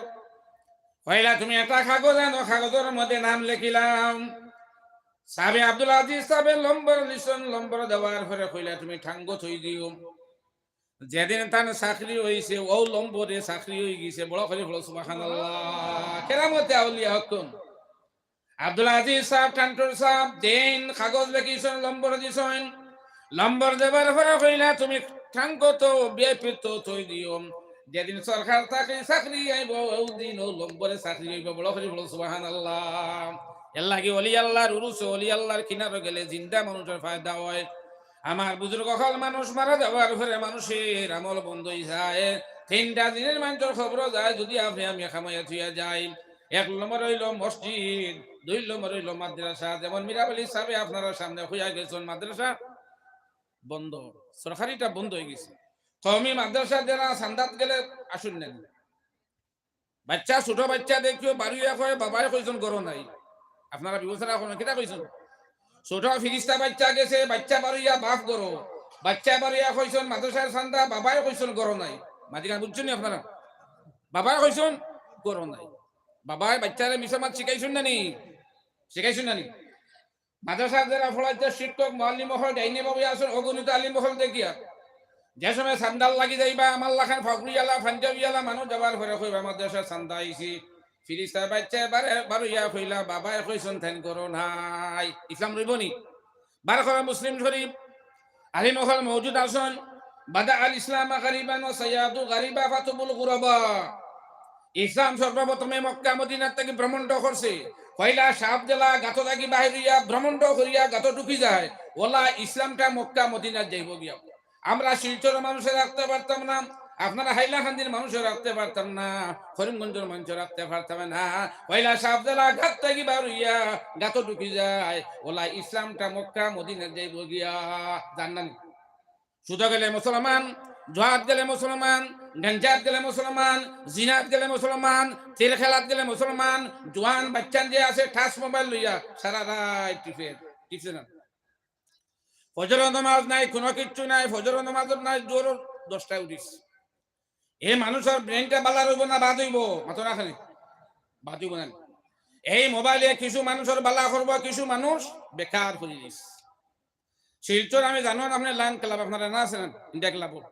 কইলা, "তুমি একটা কাগজ আনো, কাগজর মধ্যে নাম লেখিলাম।" সাবে আব্দুল আজিজ সাবে নম্বর লিছইন, নম্বর দেওয়ার পরে কইলা, "তুমি ঠাঙ্গো থই দিও।" যেদিন তান চাকরি অইছে, অউ নম্বরে চাকরি অইগেছে। বড় করি বলো সুবহানাল্লাহ। কেরামতে আউলিয়া অকল। আব্দুল আজিজ সাব, টান্টুর সাব, যেইন কাগজ লেখিছইন, নম্বর দিছইন, নম্বর দেবার পরে কইলা, "তুমি ঠাঙ্গো থও, ভিআইপি তো থই দিও। যেদিন সরকার থাকি চাকরি আইবো, অউ দিন অউ নম্বরে চাকরি অইবো।" বড় করি বলো সুবহানাল্লাহ। এর লাগি অলি আল্লাহর উরুসে, অলি আল্লাহর কিনারো গেলে জিন্দা মানুষর ফায়দা অয়। আমার বুজুর্গ অকল মানুষ মারা যাওয়ার পরে মানুষর আমল বন্ধ অই যায়। তিনটা জিনিস মানুষর কবরো যায়, যদি আপনে আমি কামাইয়া থইয়া যাই। এক নম্বর অইলো মসজিদ, দুই নম্বর অইলো মাদ্রাসা। যেমন মিরাব আলী সাবে আপনারার সামনে কইয়া গেছইন, মাদ্রাসা বন্ধ, সরকারিটা বন্ধ অইগেছে। কওমি মাদ্রাসা যারা চান্দাত গেলে আসইন না। বাইচ্চা, ছোট বাইচ্চা দেখিও বারইয়া কয়, "বাবায় কইছইন ঘরো নাই।" আপনারা বিবেচনা করইন, কিতা কইছইন? ছোট ফিরিস্তা বাইচ্চা গেছে, বাইচ্চা বারইয়া বাফ ঘরো। বাইচ্চা বারইয়া কইছইন মাদ্রাসার চান্দা, বাবায় কইছইন ঘরো নাই। মাতিকান বুজছইন নি আপনারা? বাবায় কইছইন ঘরো নাই। বাবায় বাইচ্চারে মিছা মাত শিখাইছইন না নি? শিখাইছইন না নি? মাদ্রাসাত যারা পড়াইতা শিক্ষক, মুআল্লিম অকল ডাইনে বাউয়ে আছইন, অগণিত আলিম অকল দেখিয়া। যে সময় চান্দার লাগি যাইবা, আমার লাখান পাগড়িআলা, পাঞ্জাবিআলা মানুষ যাওয়ার পরে কইবা, "মাদ্রাসার চান্দা আইছে।" ফিরিস্তা বাইচ্চা বারে, বারইয়া কইলা, "বাবায় কইছইন তাইন ঘরো নাই।" ইসলাম রইবো নি? বার করো মুসলিম শরীফ, আলিম অকল মওজুদ আছইন, "বাদা আল ইসলাম গারিবান ওয়া সায়াউদু গারিবা ফাতুবুল গুরাবা।" ইসলাম সর্বপ্রথমে মক্কা মদিনার থাকি ভ্রমণটা করছে। পয়লা সাপ যেলা গাতো থাকি বাহির অইয়া ভ্রমণটা করিয়া গাতো ঢুকি যায়, অলা ইসলামটা মক্কা মদিনাত যাইবো গিয়া। আমরা শিলচরর মানুষে রাখতে পারতাম না, আপনারা হাইলাকান্দির মানুষে রাখতে পারতাম না, করিমগঞ্জর মানুষে রাখতে পারতাম না। পয়লা সাপ যেলা গাত থাকি বার অইয়া গাতো ঢুকি যায়, অলা ইসলামটা মক্কা মদিনাত যাইবো গিয়া। জাননা নি? সুদো গেলে মুসলমান, জুয়াত গেলে মুসলমান, গাঞ্জাত গেলে মুসলমান, জিনাত গেলে মুসলমান, তেল খেলাত গেলে মুসলমান। জুয়ান বাইচ্চান যে আছে touch mobile লইয়া সারা রাইত টিপে, টিপছে না। ফজরর নমাজ নাই, কুনু কিচ্ছু নাই, ফজরর নমাজ নাই, জোহরর দশটায় উঠিস। এই মানুষর brainটা বালা রইবো না বাদ অইবো? মাতো না খালি। বাদ অইবো না। এই mobile-এ কিছু মানুষর বালা করবো, কিছু মানুষ বেকার করি দিস। শিলচর আমি জানো না, আপনার Lion Club, আপনারা না আছেন India Club-ও।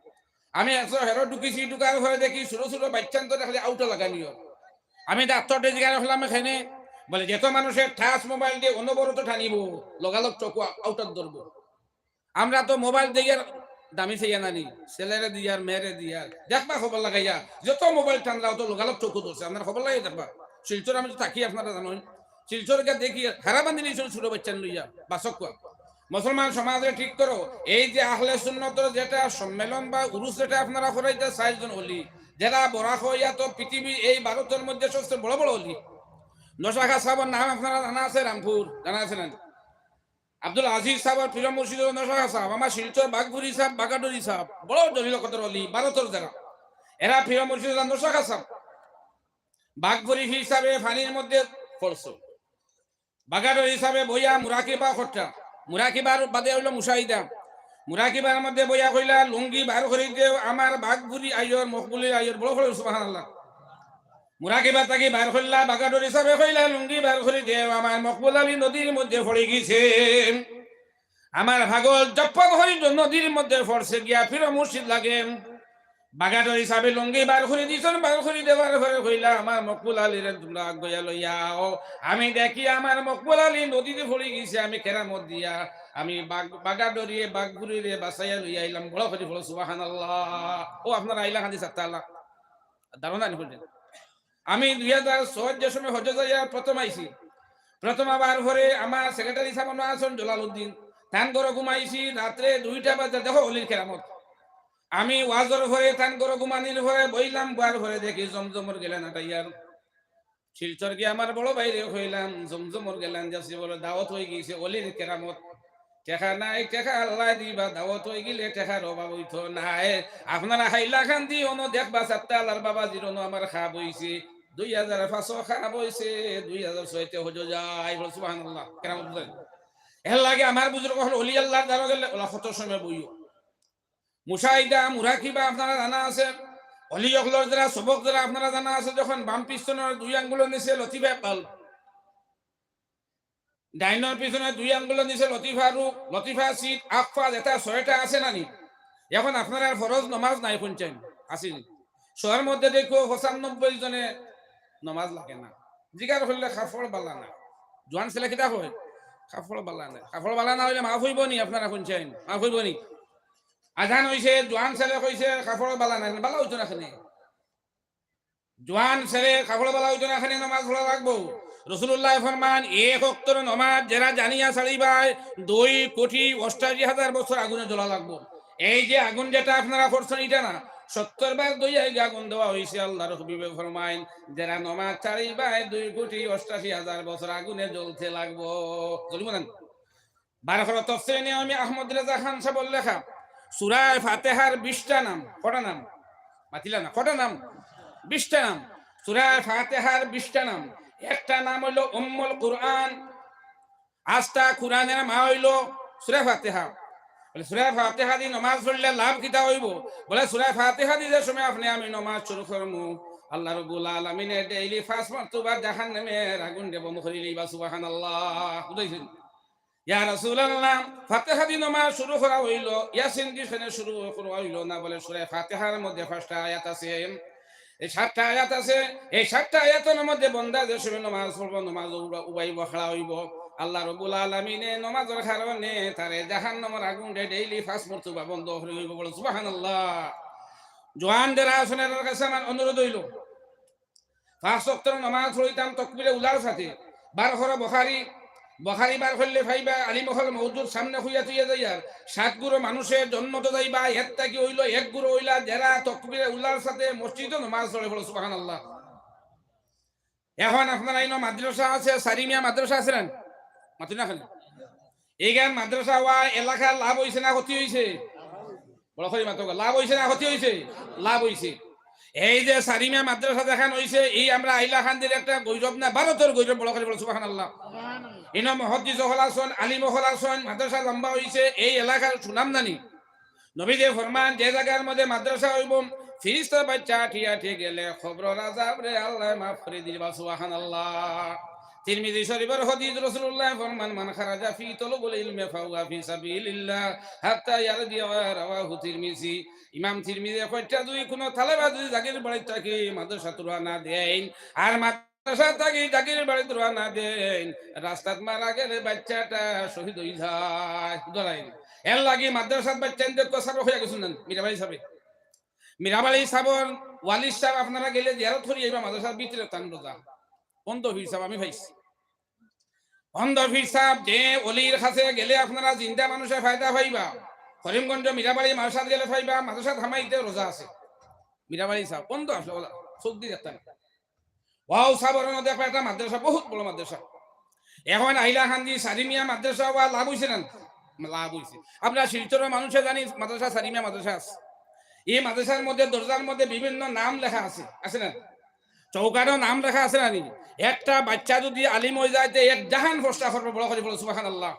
আমি একশো হেরো ঢুকিছি, ঢুকার পরে দেখি ছোট ছোট বাইচ্চান্তরে খালি আউটা লাগানি অর। আমি ডাক্তাররে জিজ্ঞাসা করলাম, এখানে বলে, "যত মানুষে touch mobile দিয়া অনবরত টানিবো, লগালগ চোখ আউটাত ধরবো।" আমরা তো mobile দেখিয়ার দামি চাইয়া নানি, ছেলেরে দিয়ার, মেয়েরে দিয়ার, দেখবা খবর লাগাইয়া, যত mobile টানরা অত লগালগ চোখো ধরছে। আপনারা খবর লাগাইয়া দেখবা। শিলচর আমি তো থাকি, আপনারা জানেন। শিলচর গিয়া দেখি, হারাবান্দি নিছইন ছোট বাইচ্চান লইয়া, বাসক কুয়া। মুসলমান সমাজরে ঠিক করো, এই যে আহলে সুন্নতর যেটা সম্মেলন বা উরুস যেটা আপনারা করাইতা চাইরজন অলি, যেরা বরাক অইয়া তো পৃথিবীর এই ভারতর মধ্যে সবচেয়ে বড় বড় অলি। নশা খা সাবর নাম আপনারা জানা আছে, রামপুর, জানা আছে না? আব্দুল আজিজ সাবর পীর মুর্শিদ অইলো নশা খা সাব, আমার শিলচর বাগফুরি সাব, বাগাডুরি সাব, বড় জলিল কদর অলি, ভারতর যেরা। এরা পীর মুর্শিদ অইলো নশা খা সাব। বাগফুরি হিসাবে পানির মধ্যে পড়ছে। বাগাডুরি হিসাবে বইয়া মুরাকিবা করতা। মুরাকিবার বাদে অইলো মুশাহিদা। মুরাকিবার মধ্যে বইয়া কইলা, "লুঙ্গি বার করি দেও, আমার বাগফুরি আইয়র, মকবুলি আইয়র।" বড় করি সুবহানাল্লাহ। মুরাকিবা থাকি বার করলা, বাগাডুরি হিসাবে কইলা, "লুঙ্গি বার করি দেও, আমার মকবুল আলী নদীর মধ্যে পড়ি গেছে।" আমার পাগল জপ্পত করি নদীর মধ্যে পড়ছে গিয়া পীর মুর্শিদ লাগে। বাগাডুরি হিসাবে লুঙ্গি বার করি দিছইন, বার করি দেওয়ার পরে কইলা, "আমার মকবুল আলীরে তুমরা আগুয়াইয়া লইয়া আও।" আমি দেখি আমার মকবুল আলী নদীত পড়ি গেছে, আমি কেরামত দিয়া, আমি বাগ-, বাগাডুরিয়ে বাগফুরিরে বাঁচাইয়া লইয়া আইলাম। বড় করি বলো সুবহানাল্লাহ। ও আপনারা আইলা খান্দি সাত্তা আল্লাহ। ধারণা নি করলেন। আমি দুই হাজার ছয় যে সময় হজ্জো যাইয়া প্রথম আইছি, প্রথম আবার পরে আমার সেক্রেটারি সাব মনো আছইন জলালউদ্দিন, তান ঘরো ঘুমাইছি রাত্রে দুইটা বাজে, দেখো অলির কেরামত। আমি ওয়াজর পরে তান ঘরো ঘুমানির পরে বইলাম, বওয়ার পরে দেখি জমজমর গেলান আটাইয়ার। শিলচর গিয়া আমার বড় ভাইরে কইলাম, "জমজমর গেলান যাচ্ছি, বলে দাওয়াত অই গেছে, অলির কেরামত।" টেকা নাই, টেকা আল্লায় দিবা, দাওয়াত অই গেলে টেকার অভাব অইতো নায়। আপনারা হাইলাকান্দি অনো দেখবা, সাত্তা আল্লাহর বাবাজির অনো আমার খাব অইছে, দুই হাজার পাঁচো খাব অইছে, দুই হাজার ছয়তে হজ্জো যাই, বলে সুবহানাল্লাহ, কেরামত বুঝলেন? এর লাগে আমার বুজুর্গ অকল অলি আল্লাহর দ্বারো গেলে অলা কত সময় বইও। মুশাহিদা, মুরাকিবা আপনারা জানা আছে, অলি অকলর যেরা সবক যেরা আপনারা জানা আছে, যখন বাম পিস্তনর দুই আঙ্গুলর নিচে লতিফা বাল্ব, ডাইনর পিছনে দুই আঙ্গুলর নিচে লতিফা রুক, লতিফা সিট, আকফা যেটা ছয়টা আছে না নি? এখন আপনারার ফরজ নমাজ নাই কোন চাইন? আছে নি? শহরর মধ্যে দেখো পঁচানব্বই জনে নমাজ লাগে না। জিকার করলে কাপড় বালা না। জোয়ান ছেলে কিতা কয়? কাপড় বালা না। কাপড় বালা না অইলে মাফ অইবো নি? আপনারা কোন চাইন? মাফ অইবো নি? আজান অইছে, জোয়ান ছেলে কইছে কাপড় বালা না, বালা অইতো না কেনে? জোয়ান ছেলে কাপড় বালা অইতো না, কেনে নমাজ পড়া লাগবো। রাসুলুল্লায় ফরমান, এক ওয়াক্তর নমাজ যেরা জানিয়া ছাড়িবায়, দুই কোটি অষ্টাশি হাজার বছর আগুনে জ্বলা লাগবো। এই যে আগুন যেটা আপনারা করছেন, ইটা না, সত্তর ভাগ দইয়া আগুন দেওয়া অইছে। আল্লাহর হাবিবে ফরমাইন, যেরা নমাজ ছাড়িবায়, দুই কোটি অষ্টাশি হাজার বছর আগুনে জ্বলতে লাগবো। জ্বলবো না? বারো খরো তফসিরে নিয়ামি আহমদ রেজা খান সাবর লেখা, সুরায় ফাতেহার বিশটা নাম। কটা নাম? মাতিলা না, কটা নাম? বিশটা নাম। সুরায় ফাতেহার বিশটা নাম। একটা নাম অইলো উম্মুল কুরআন, আস্তা কুরআনের মা অইলো সুরায় ফাতেহা। বলে, সুরায় ফাতেহা দি নমাজ পড়লে লাভ কিতা অইবো? বলে, সুরায় ফাতেহা দি যে সময় আপনে আমি নমাজ শুরু করমু, আল্লাহ রাব্বুল আলামিনে ডেইলি পাঁচ মর্তবা জাহান্নামের আগুন দে বন্ধ করি লইবা। সুবহানাল্লাহ। বুঝাইছেন? ইয়া রাসুলাল্লাহ, ফাতেহা দি নমাজ শুরু করা অইলো, ইয়াসিন দি কেনে শুরু করা অইলো না? বলে, সুরায় ফাতেহার মধ্যে পাঁচটা আয়াত আছে, এই সাতটা আয়াত আছে, এই সাতটা আয়াতর মধ্যে বন্দা যে সময় নমাজ পড়বো, নমাজ উবা-, উবাইবো, খাড়া অইবো, আল্লাহ রাব্বুল আলামিনে নমাজর কারণে তারে জাহান্নামর আগুন দে ডেইলি পাঁচ মর্তবা বন্ধ করি অইবো। বলো সুবহানাল্লাহ। জোয়ান যেরা আছইন, এরার কাছে আমার অনুরোধ অইলো, পাঁচ ওয়াক্তর নামাজ পড়িতাম তকবিরে উলার সাথে। বার করো বুখারী, বুখারী বার করলে পাইবা, আলিম অকল মওজুদ সামনে কইয়া থইয়া যাইয়ার, সাত গুরু মানুষে জন্নতো যাইবা, এর থাকি অইলো এক গুরু অইলা যেরা তকবিরে উলার সাথে মসজিদো নামাজ পড়ে। বলো সুবহানাল্লাহ। এখন আপনারা ইনো মাদ্রাসা আছে, সারিমিয়া মাদ্রাসা আছে না? মাতি না খালি। এইখান মাদ্রাসা অওয়া এলাকার লাভ অইছে না ক্ষতি অইছে? বড় করি মাতো, লাভ অইছে না ক্ষতি অইছে? লাভ অইছে। এই যে সারিমিয়া মাদ্রাসা যেখান অইছে, এই আমরা হাইলাকান্দির একটা গৌরব না, ভারতর গৌরব, বড় করি বলো সুবহানাল্লাহ। ইনো মুহাদ্দিস অকল আছইন, আলিম অকল আছইন, মাদ্রাসা লম্বা অইছে, এই এলাকার সুনাম জানি। নবীজি ফরমান, যে জাগার মধ্যে মাদ্রাসা অইবো, ফিরিস্তার বাইচ্চা আটি আটি গেলে কবরর আযাবরে আল্লায় মাফ করি দিবা। সুবহানাল্লাহ। তিরমিজি শরীফর হাদিস, রাসূলুল্লায় ফরমান, "মান খারাজা ফি তলবিল ইলমি ফাহুয়া ফি সাবিলিল্লাহ হাত্তা ইয়ারজিআ।" রাওয়াহু তিরমিজি। ইমাম তিরমিজি কইতা, যদি কুনু তালেবা যদি জাগির বাড়ি থাকি মাদ্রাসাত রওয়ানা দেইন, আর মাদ্রাসা থাকি জাগির বাড়িত রওয়ানা দেইন, রাস্তাত মারা গেলে বাইচ্চাটা শহীদ অই যায়। ধরাইন। এর লাগি মাদ্রাসাত বাইচ্চাইন দেখো, সাবক অইয়া গেছইন না, মীরাবাড়ি সাবে। মীরাবাড়ি সাবর ওয়ালিদ সাব আপনারা গেলে জিয়ারত করি আইবা, মাদ্রাসার ভিতরে তান রোজা। অন্ধ পীর সাব আমি পাইছি। অন্ধ পীর সাব যে অলির কাছে গেলে আপনারা জিন্দা মানুষে ফায়দা পাইবা। করিমগঞ্জ মীরাবাড়ি মাদ্রাসাত গেলে পাইবা, মাদ্রাসাত হামাইতে রোজা আছে। মীরাবাড়ি সাব অন্ধ আসলে ওলা, চোখ দি দেখতা না। ওয়াও সাবর মধ্যে একটা মাদ্রাসা, বহুত বড় মাদ্রাসা। এখন হাইলাকান্দি সারিমিয়া মাদ্রাসা অওয়া লাভ অইছে না? লাভ অইছে। আমরা শিলচরর মানুষে জানি মাদ্রাসা, সারিমিয়া মাদ্রাসা আছে। এই মাদ্রাসার মধ্যে দরজার মধ্যে বিভিন্ন নাম লেখা আছে, আছে না? চৌকাঠো নাম লেখা আছে না নি? একটা বাইচ্চা যদি আলিম অই যায়, তে এক জাহান ফসরা করবো, বড় করি বলো সুবহানাল্লাহ।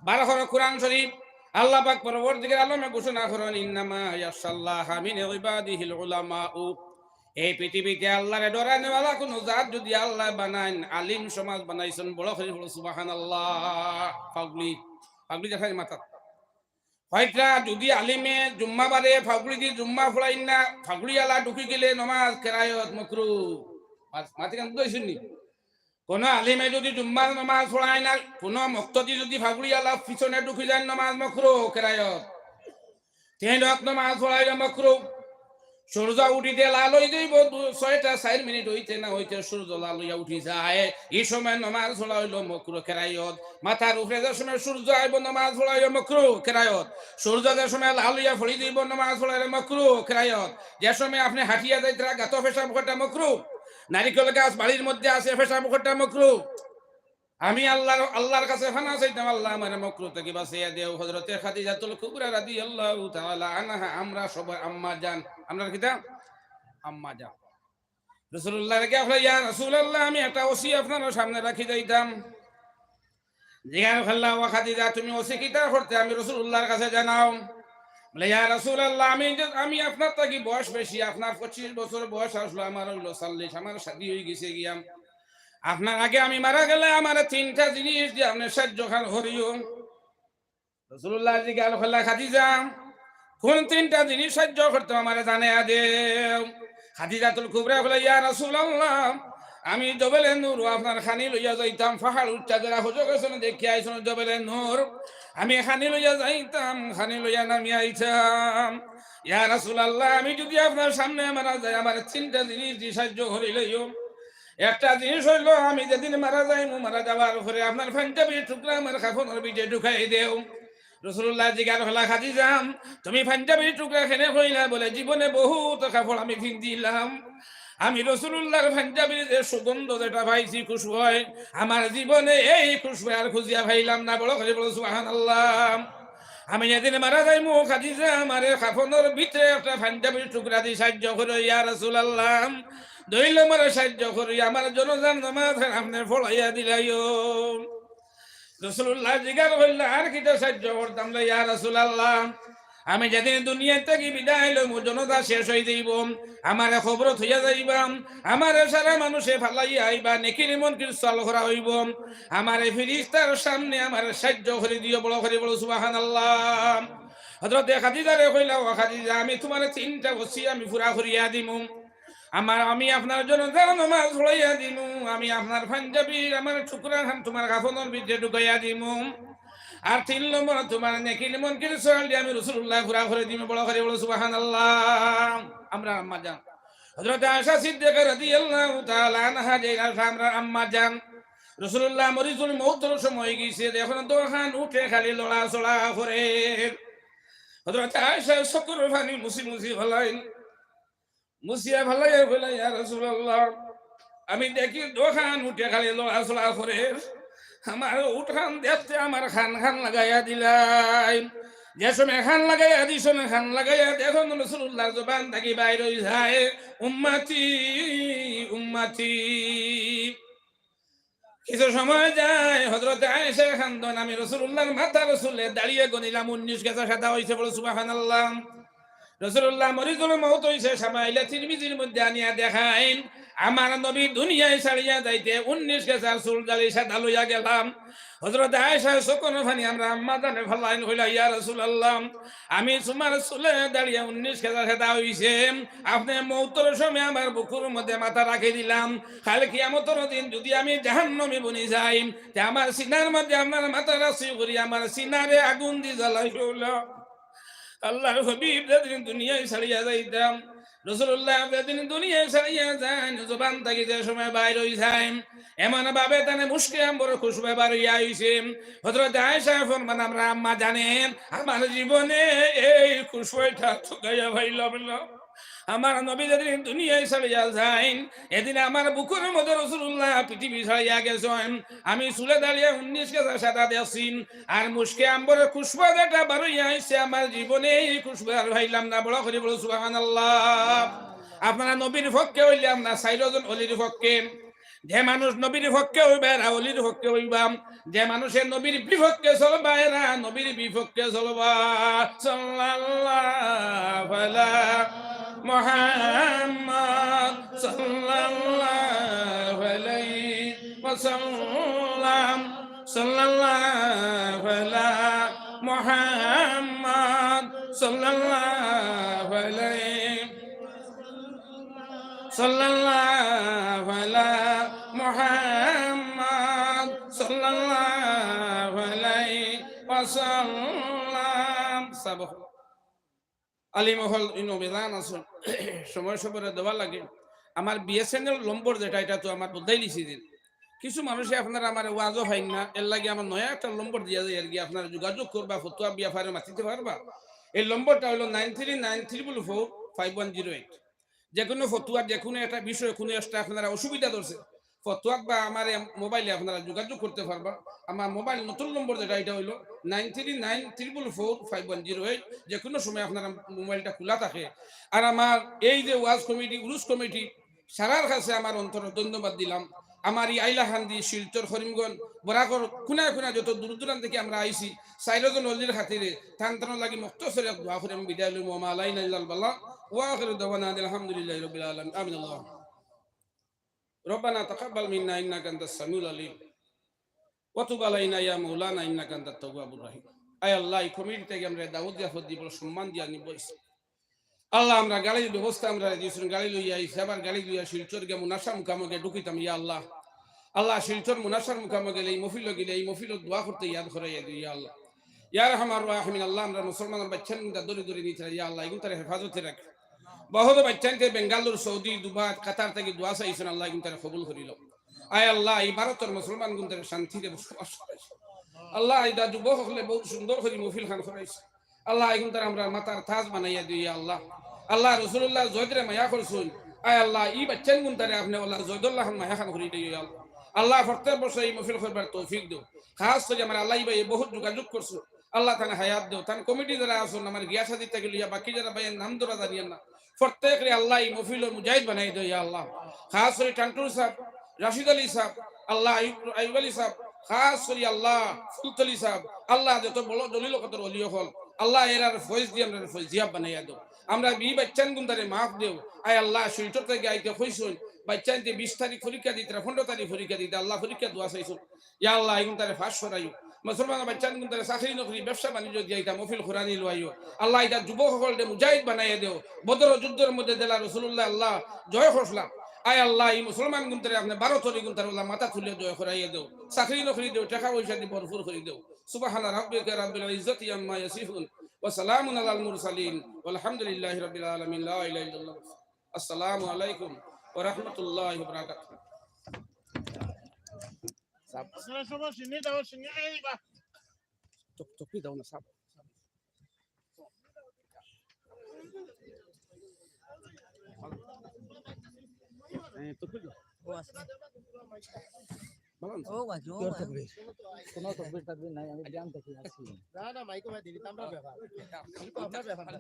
বার করো কুরআন শরীফ, আল্লাহ পাক পরওয়ারদিগার আলমে ঘোষণা করইন, "ইন্নামা ইয়াখশাল্লাহা মিন ইবাদিহিল উলামাউ।" এই পৃথিবীতে আল্লাহরে ডরানেওয়ালা কুনু জাত যদি আল্লায় বানাইন, আলিম সমাজ বানাইছইন, বড় করি বলো সুবহানাল্লাহ। পাগড়ি, পাগড়ি দেখাই মাথাত। কইতরা যদি আলিমে জুম্মাবারে পাগড়ি দি জুম্মা পড়াইন না, পাগড়িআলা ঢুকি গেলে নমাজ কেরায়ত মকরু। মাত-, মাতি কান বুঝাইছইন নি? কুনু আলিমে যদি জুম্মার নমাজ পড়াইন না, কুনু মুক্তাদি যদি পাগড়িআলা পিছনে ঢুকি যাইন, নমাজ মকরু, কেরায়ত। তিন রাকাত নমাজ পড়াইলে মকরু। সূর্য উঠিতে লাল অই যাইবো, দু-, ছয়টা চাইর মিনিট অইতে না অইতে সূর্য লাল অইয়া উঠি যায়, ই সময় নমাজ পড়া অইলো মকরু, কেরায়ত। মাথার উপরে যে সময় সূর্য আইবো, নমাজ পড়া অইলো মকরু, কেরায়ত। সূর্য যে সময় লাল অইয়া পড়ি যাইবো, নমাজ পড়া অইলো মকরু, কেরায়ত। যে সময় আপনে হাঁটিয়া যাইতরা, গাতো পেশাব করতা মকরু। নারিকেল গাছ বাড়ির মধ্যে আছে, পেশাব করতা মকরু। আমি আল্লাহর, আল্লাহর কাছে পানা চাইতাম, "আল্লাহ, আমারে মকরু থাকি বাঁচাইয়া দেও।" হযরতে খাদিজাতুল কুবরা রাদিয়াল্লাহু তাআলা আনহা, আমরা সবার আম্মা জান, আমরার কিতা? আম্মা জান। রাসূলুল্লাহরে গিয়া কইলা, "ইয়া রাসূলুল্লাহ, আমি একটা ওসি আপনার সামনে রাখি যাইতাম।" জিজ্ঞাসা করলা, "ও খাদিজা, তুমি ওসি কিতা করতে? আমি রাসূলুল্লাহর কাছে জানাও।" বলে, "ইয়া রাসূলুল্লাহ, আমি যে, আমি আপনার থাকি বয়স বেশি, আপনার পঁচিশ বছর বয়স আসলো, আমার অইলো চল্লিশ, আমার শাদী অই গেছে গিয়া। আপনার আগে আমি মারা গেলে আমারে তিনটা জিনিস দিয়া আপনে সাহায্য খান করিও।" রাসূলুল্লাহ জিজ্ঞাসা করলা, "খাদিজা, কোন তিনটা জিনিস সাহায্য করতাম আমারে জানাইয়া দেও।" খাদিজাতুল কুবরা কইলা, "ইয়া রাসূলুল্লাহ, আমি জবলে নূর আপনার খানি লইয়া যাইতাম, পাহাড় উচ্চা যারা হুজুর গেছেন দেখিয়া আইছেন জবলে নূর, আমি খানি লইয়া যাইতাম, খানি লইয়া নামি আইতাম। ইয়া রাসূলুল্লাহ, আমি যদি আপনার সামনে মারা যাই, আমারে তিনটা জিনিস দি সাহায্য করিলাইও।" একটা জিনিস অইলো, আমি যেদিন মারা যাইমু, মারা যাওয়ার পরে আপনার পাঞ্জাবির টুকরা আমার কাফনর ভিতরে ঢুকাই দেও। রাসূলুল্লাহ জিজ্ঞাসা করলা, "খাদিজা, তুমি পাঞ্জাবির টুকরা কেনে কইলা?" বলে, "জীবনে বহুত কাপড় আমি পিন্দিলাম, আমি রাসূলুল্লাহর পাঞ্জাবির যে সুগন্ধ যেটা পাইছি, খুশবু অয়, আমার জীবনে এই খুশবু আর খুঁজিয়া পাইলাম না।" বড় করি বলো, "সুবহানাল্লাহ।" আমি যেদিন মারা যাইমু, খাদিজা আমারে কাফনর ভিতরে একটা পাঞ্জাবির টুকরা দি সাহায্য করো, ইয়া রাসূলুল্লাহ। দুই নম্বরে সাহায্য করো, আমার জানাজার নামাজ আপনে পড়াইয়া দিলাইও। রাসূলুল্লাহ জিজ্ঞাসা করলা, "আর কিতা সাহায্য করতাম রে ইয়া রাসূলুল্লাহ?" আমি যেদিন দুনিয়া থাকি বিদায় লইমু, জানাজা শেষ অই যাইবো, আমারে কবরো থইয়া যাইবা, আমারে সারা মানুষে ফালাইয়া আইবা, নেকির মুনকির সওয়াল করা অইবো, আমারে ফিরিস্তার সামনে আমারে সাহায্য করি দিও, বড় করি বলো সুবহানাল্লাহ। হযরতে খাদিজারে কইলা, "ও খাদিজা, আমি তুমারে তিনটা ওসি আমি পুরা করিয়া দিমু। আমার, আমি আপনার জানাজার নামাজ পড়াইয়া দিমু, আমি আপনার পাঞ্জাবির আমার টুকরা খান তুমার কাফনর ভিতরে ঢুকাইয়া দিমু, আর তিন নম্বর তুমার নেকির মুনকির সওয়াল দি আমি রাসূলুল্লাহ পুরা করি দিমু।" বড় করি বলো সুবহানাল্লাহ। আমরা আম্মা জান হযরত আয়েশা সিদ্দিকা রাদিয়াল্লাহু তাআলা আনহা যেরা আমরার আম্মা জান, রাসূলুল্লাহ মরিজুল মউতর সময় অইগেছে, দেখইন দুইখান উটে খালি লড়াচড়া করের। হযরত আয়েশা চকুর পানি মুছি মুছি ফালাইন, মুছিয়া ফালাইয়া কইলা, "ইয়া রাসূলুল্লাহ, আমি দেখি দুইখান উটে খালি লড়াচড়া করের, আমার উটখান দেখতে আমার খান খান লাগাইয়া দিলাইন।" যে সময় খান লাগাইয়া দিছইন, খান লাগাইয়া দেখইন রাসূলুল্লাহর জবান থাকি বাইর অই যায়, "উম্মতি, উম্মতি।" কিছু সময় যায়, হযরত আয়েশা কান্দইন, "আমি রাসূলুল্লাহর মাথার চুলে দাড়িয়ে গনিলাম উনিশ গেছা সাদা অইছে।" বলো সুবহানাল্লাহ। রাসূলুল্লাহ মরিজুল মউত অইছে, শামাইলে তিরমিজির মধ্যে আনিয়া দেখাইন, আমার নবী দুনিয়ায় ছাড়িয়া যাইতে উনিশ গেছার চুল দাড়ি সাদা লইয়া গেলাম। হযরত আয়েশা চকুর পানি আমরার আম্মা জানে ফালাইন, কইলা, "ইয়া রাসূলুল্লাহ, আমি তুমার চুলে দাড়িয়ে উনিশ গেছা সাদা অইছে, আপনে মউতর সময় আমার বুকুর মধ্যে মাথা রাখি দিলাম, কাইল কিয়ামতর দিন যুদি আমি জাহান্নামী বনি যাই, তে আমার সিনার মধ্যে আপনার মাথা রাখছি করি আমার সিনারে আগুন দি জ্বালাইলা।" আল্লাহর হাবিব যেদিন দুনিয়ায় ছাড়িয়া যাইতা, রাসূলুল্লাহ যেদিন দুনিয়ায় ছাড়িয়া যাইন, জবান থাকি যে সময় বাইর অই যায়, এমন ভাবে তানে মুশকে আম্বরর খুশবু বার অইয়া আইছে। হযরত আয়েশা ফরমান, "আমরার আম্মা জানে, আমার জীবনে এই খুশবুটা ঠকাইয়া পাইলাম না।" আমার নবী যেদিন দুনিয়ায় ছাড়িয়া যাইন, এদিন আমার বুকুর মধ্যে রাসূলুল্লাহ পৃথিবী ছাড়িয়া গেছইন। আমি চুলে দাড়িয়ে উনিশ গেছা সাদা দেখছি, আর মুশকে আম্বরর খুশবু যেটা বার অইয়া আইছে, আমার জীবনে এই খুশবু আর পাইলাম না। বড় করি বলো সুবহানাল্লাহ। আপনারা নবীর পক্ষে অইলে আপনারা চাইরজন অলির পক্ষে। যে মানুষ নবীর পক্ষে অইবা, এরা অলির পক্ষে অইবা। যে মানুষে নবীর বিপক্ষে চলবা, এরা নবীর বিপক্ষে চলবা। সাল্লাল্লাহু আলা মুহাম্মদ সাল্লাল্লাহু আলাইহি ওয়াসাল্লাম। সাল্লাল্লাহু আলা মুহাম্মদ সাল্লাল্লাহু আলাইহি সাল্লাল্লাহু আলা মুহাম্মদ সাল্লাল্লাহু আলাইহি ওয়াসাল্লাম। সাবহ। আলিম অকল ইনো বেজান আছইন, সময় সবরে দেওয়া লাগে। আমার বিএসএনএল নম্বর যেটা, এটা তো আমার বদলাইলিছি দিন। কিছু মানুষে আপনারা আমার ওয়াজও পাইন না, এর লাগি আমার নয়া একটা নম্বর দিয়া যাই আর কি, আপনারা যোগাযোগ করবা, ফতুয়া ব্যাপারে মাতিতে পারবা। এই নম্বরটা হলো nine three nine triple four five one zero eight. যে কোনো ফতুয়া, যে কোনো একটা বিষয়ে কোনো একটা আপনারা অসুবিধা ধরছে, ফতুয়াত বা আমার এই মোবাইলে আপনারা যোগাযোগ করতে পারবা। আমার মোবাইল নতুন নম্বর যেটা, এটা হইলো nine three nine triple four five one zero eight. যে কোনো সময় আপনারা মোবাইলটা খোলা থাকে। আর আমার এই যে ওয়াজ কমিটি, উরুস কমিটি, সারার কাছে আমার অন্তর ধন্যবাদ দিলাম। আমার এই আইলাকান্দি, শিলচর, করিমগঞ্জ, বরাকর কোনায় কোনায় যত দূর দূরান্ত থেকে আমরা আইছি, চাইরজন অলির খাতিরে, তান তানর লাগি মখতসর এক দোয়া করি আমি বিদায় লইমু। ওয়া মা আলাইনা ইল্লাল বালাগ, ওয়া আখিরু দাওয়ানা আলহামদুলিল্লাহি রাব্বিল আলামিন। আমিন। আল্লাহ। ربنا تقبل منا إنك أنت السميع العليم وتب علينا يا مولانا إنك أنت التواب الرحيم। আয় আল্লাহ, এই কমিটি থেকে আমরা দাওয়াত দিয়া ফত দি বড় সম্মান দিয়া নিব। আল্লাহ, আমরা গাড়ির ব্যবস্থা আমরা দিছইন, গাড়ি লইয়া আইছি, আবার গাড়ি লইয়া শিলচর গিয়া মুনাশা মুকামে ঢুকিতাম, ইয়া আল্লাহ। আল্লাহ, শিলচর মুনাশার মুকামে গেলে, এই মহফিল গেলে, এই মহফিল দোয়া করতে ইয়াদ করাইয়া দিও, ইয়া আল্লাহ। ইয়া আরহামার রাহিমিন, আল্লাহ, আমরা মুসলমানর বাচ্চাইন গুনতা দরি দরি নিতে, ইয়া আল্লাহ, এগুন তারা হেফাজতে রাখ। বহুত বাচ্চাইন্তে বেঙ্গালুর, সৌদি, দুবাই, কাতার থেকে দোয়া চাইছইন, আল্লাহ, এগুন তারা কবুল করিল। আয় আল্লাহ, এই ভারতর মুসলমান গুনতারে শান্তিতে বসবাস করাইছে। আল্লাহ, এটা যুবক হকলে বহুত সুন্দর করি মহফিল খান করাইছে। আল্লাহ, এগুন তারা আমরা মাথার তাজ বানাইয়া দিও, ইয়া আল্লাহ। আল্লাহ, রাসূলুল্লাহ জয়দরে মায়া করছইন। আয় আল্লাহ, এই বাচ্চাইন গুনতারে আপনে আল্লাহ জয়দুল্লাহ খান মায়া খান করি দিও, ইয়া আল্লাহ। আল্লাহ, প্রত্যেক বছর এই মহফিল করবার তৌফিক দেও। খাস করি আমার আল্লাহ ভাই বহুত যোগাযোগ করছো। আল্লাহ, তানে হায়াত দেও। তান কমিটি যারা আছইন, আমার গিয়া সাদি থাকি লইয়া বাকি যারা ভাইয়ের নাম ধরা জানিয়ার না, প্রত্যেকরে আল্লাহ এই মহফিলর মুজাহিদ বানাই দেও, ইয়া আল্লাহ। খাস করি টান্টুর সাহেব, রাশিদ আলী সাহেব, আল্লাহ আইব, আইব আলী সাহেব, খাস করি আল্লাহ ফুলতলি সাহেব, আল্লাহ যত বড় জলিল কদর অলি অকল, আল্লাহ এরার ফয়েজ দিয়া আমরার ফয়েজিয়াব বানাইয়া দেও। আমরা বি বাচ্চাইন গুনতারে মাফ দেও। আয় আল্লাহ, শিলচর থেকে আইতে কইছইন, বাচ্চাইন্তে বিশ তারিখ পরীক্ষা দিতরা, পনেরো তারিখ পরীক্ষা দিতরা, আল্লাহ পরীক্ষা দোয়া চাইছইন। ইয়া আল্লাহ, এগুন তারে পাস করাইও। মুসলমান বাচ্চাইন গুনতারে চাকরি নকরি, ব্যবসা বাণিজ্য দিয়াইতা, মহফিল কোরআনি লইয়াইও। আল্লাহ, এটা যুবক হকলরে মুজাহিদ বানাইয়া দেও। বদর যুদ্ধর মধ্যে দেলা রাসূলুল্লাহ আল্লাহ জয় করছলা। আয় আল্লাহ, এই মুসলমান গুনতারে আপনে বারো তরি গুনতারে আল্লাহ মাথা তুলিয়া জয় করাইয়া দেও। চাকরি নকরি দেও, টাকা পয়সা দি ভরপুর করি দেও। সুবহানা রাব্বিকা রাব্বিল ইজ্জাতি আম্মা ইয়াসিফুন, ওয়া সালামুন আলাল মুরসালিন, ওয়ালহামদুলিল্লাহি রাব্বিল আলামিন। লা ইলাহা ইল্লাল্লাহ। আসসালামু আলাইকুম ওয়া রাহমাতুল্লাহি ওয়া বারাকাতুহু। আপনারা সবাই সিন্নি দাও, সিন্নি খাইবা। টুক-, টুপি দাও না, সাব। হ্যাঁ, টুপি দাও। ভালো আছো? ও বাজু, ও বাজু। কোনো তকবির টকবির নাই, আমি ব্যায়াম থেকে আসছি। না, না, মাইকো ভাই দিবি, তো আমরা ব্যাপার। আপনার ব্যাপার না।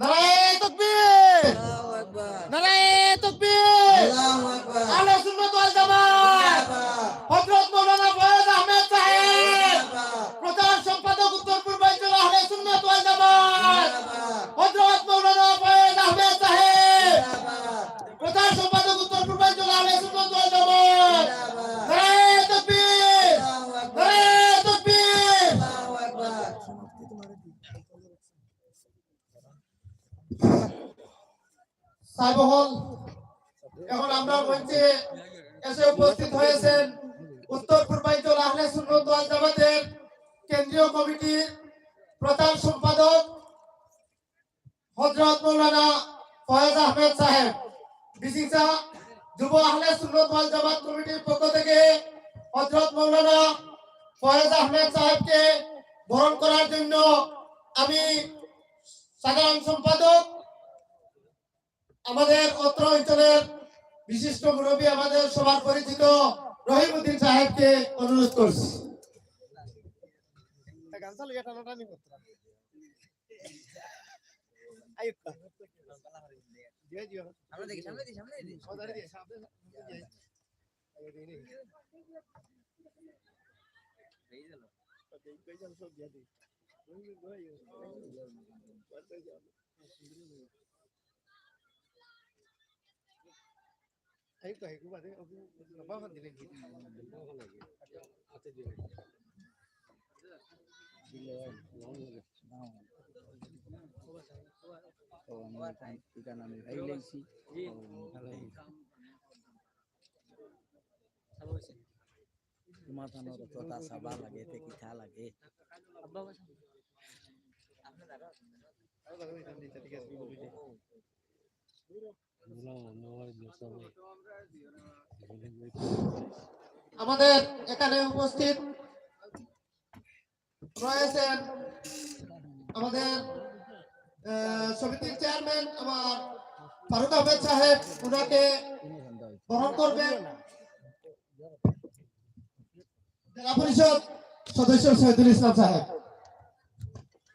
নারায়ে তাকবীর! আল্লাহু আকবার। নারায়ে তাকবীর! আল্লাহু আকবার। আহলে সুন্নাত ওয়াল জামাত! জিন্দাবাদ। হযরত মাওলানা ফয়েজ আহমেদ সাহেব! জিন্দাবাদ। প্রচার সম্পাদক উত্তর পূর্বাঞ্চল আহলে সুন্নাত ওয়াল জামাত! জিন্দাবাদ। হযরত মাওলানা ফয়েজ আহমেদ সাহেব! জিন্দাবাদ। প্রচার সম্পাদক উত্তর পূর্বাঞ্চল আহলে সুন্নাত ওয়াল জামাত! জিন্দাবাদ। নারায়ে তাকবীর! আল্লাহু আকবার। নারায়ে তাকবীর! আল্লাহু আকবার। সাহেব হল, এখন আমরা মঞ্চে এসে উপস্থিত হয়েছেন উত্তর পূর্বাঞ্চল আহলে সুন্নাত ওয়াল জামাতের কেন্দ্রীয় কমিটির প্রধান সম্পাদক হযরত মাওলানা ফয়েজ আহমেদ সাহেব, বিশিংশা যুব আহলে সুন্নাত ওয়াল জামাত কমিটির পক্ষ থেকে হযরত মাওলানা ফয়েজ আহমেদ সাহেবকে বরণ করার জন্য আমি সাধারণ সম্পাদক, আমাদের অত্র অঞ্চলের বিশিষ্ট মুরব্বী, আমাদের সবার পরিচিত রহিমউদ্দিন সাহেবকে অনুরোধ করছি। গান চালু, এটা টানাটানি করতে হবে। আইয়ুক্কা। জিও, জিও। সামনে দেখি, সামনে দেখি, সামনে দেখি। ও, দাঁড়িয়ে দেখি, সামনে দেখি। আগে দেখি নি। এই গেল। এই গেল, সব দিয়ে দিই। এই তো, এই বাদে, ওকে, বাবা দিলে কি? তো আমি এখন ঠিকানা মিলাই লেছি। তোমার থানোর কথা সাবা লাগে, তে কিতা লাগে? আমাদের এখানে উপস্থিত রয়েছেন আমাদের, আহ, সমিতির চেয়ারম্যান আমার ফারুক আহমেদ সাহেব, ওনাকে বরণ করবেন জেলা পরিষদ সদস্য শহীদুল ইসলাম সাহেব।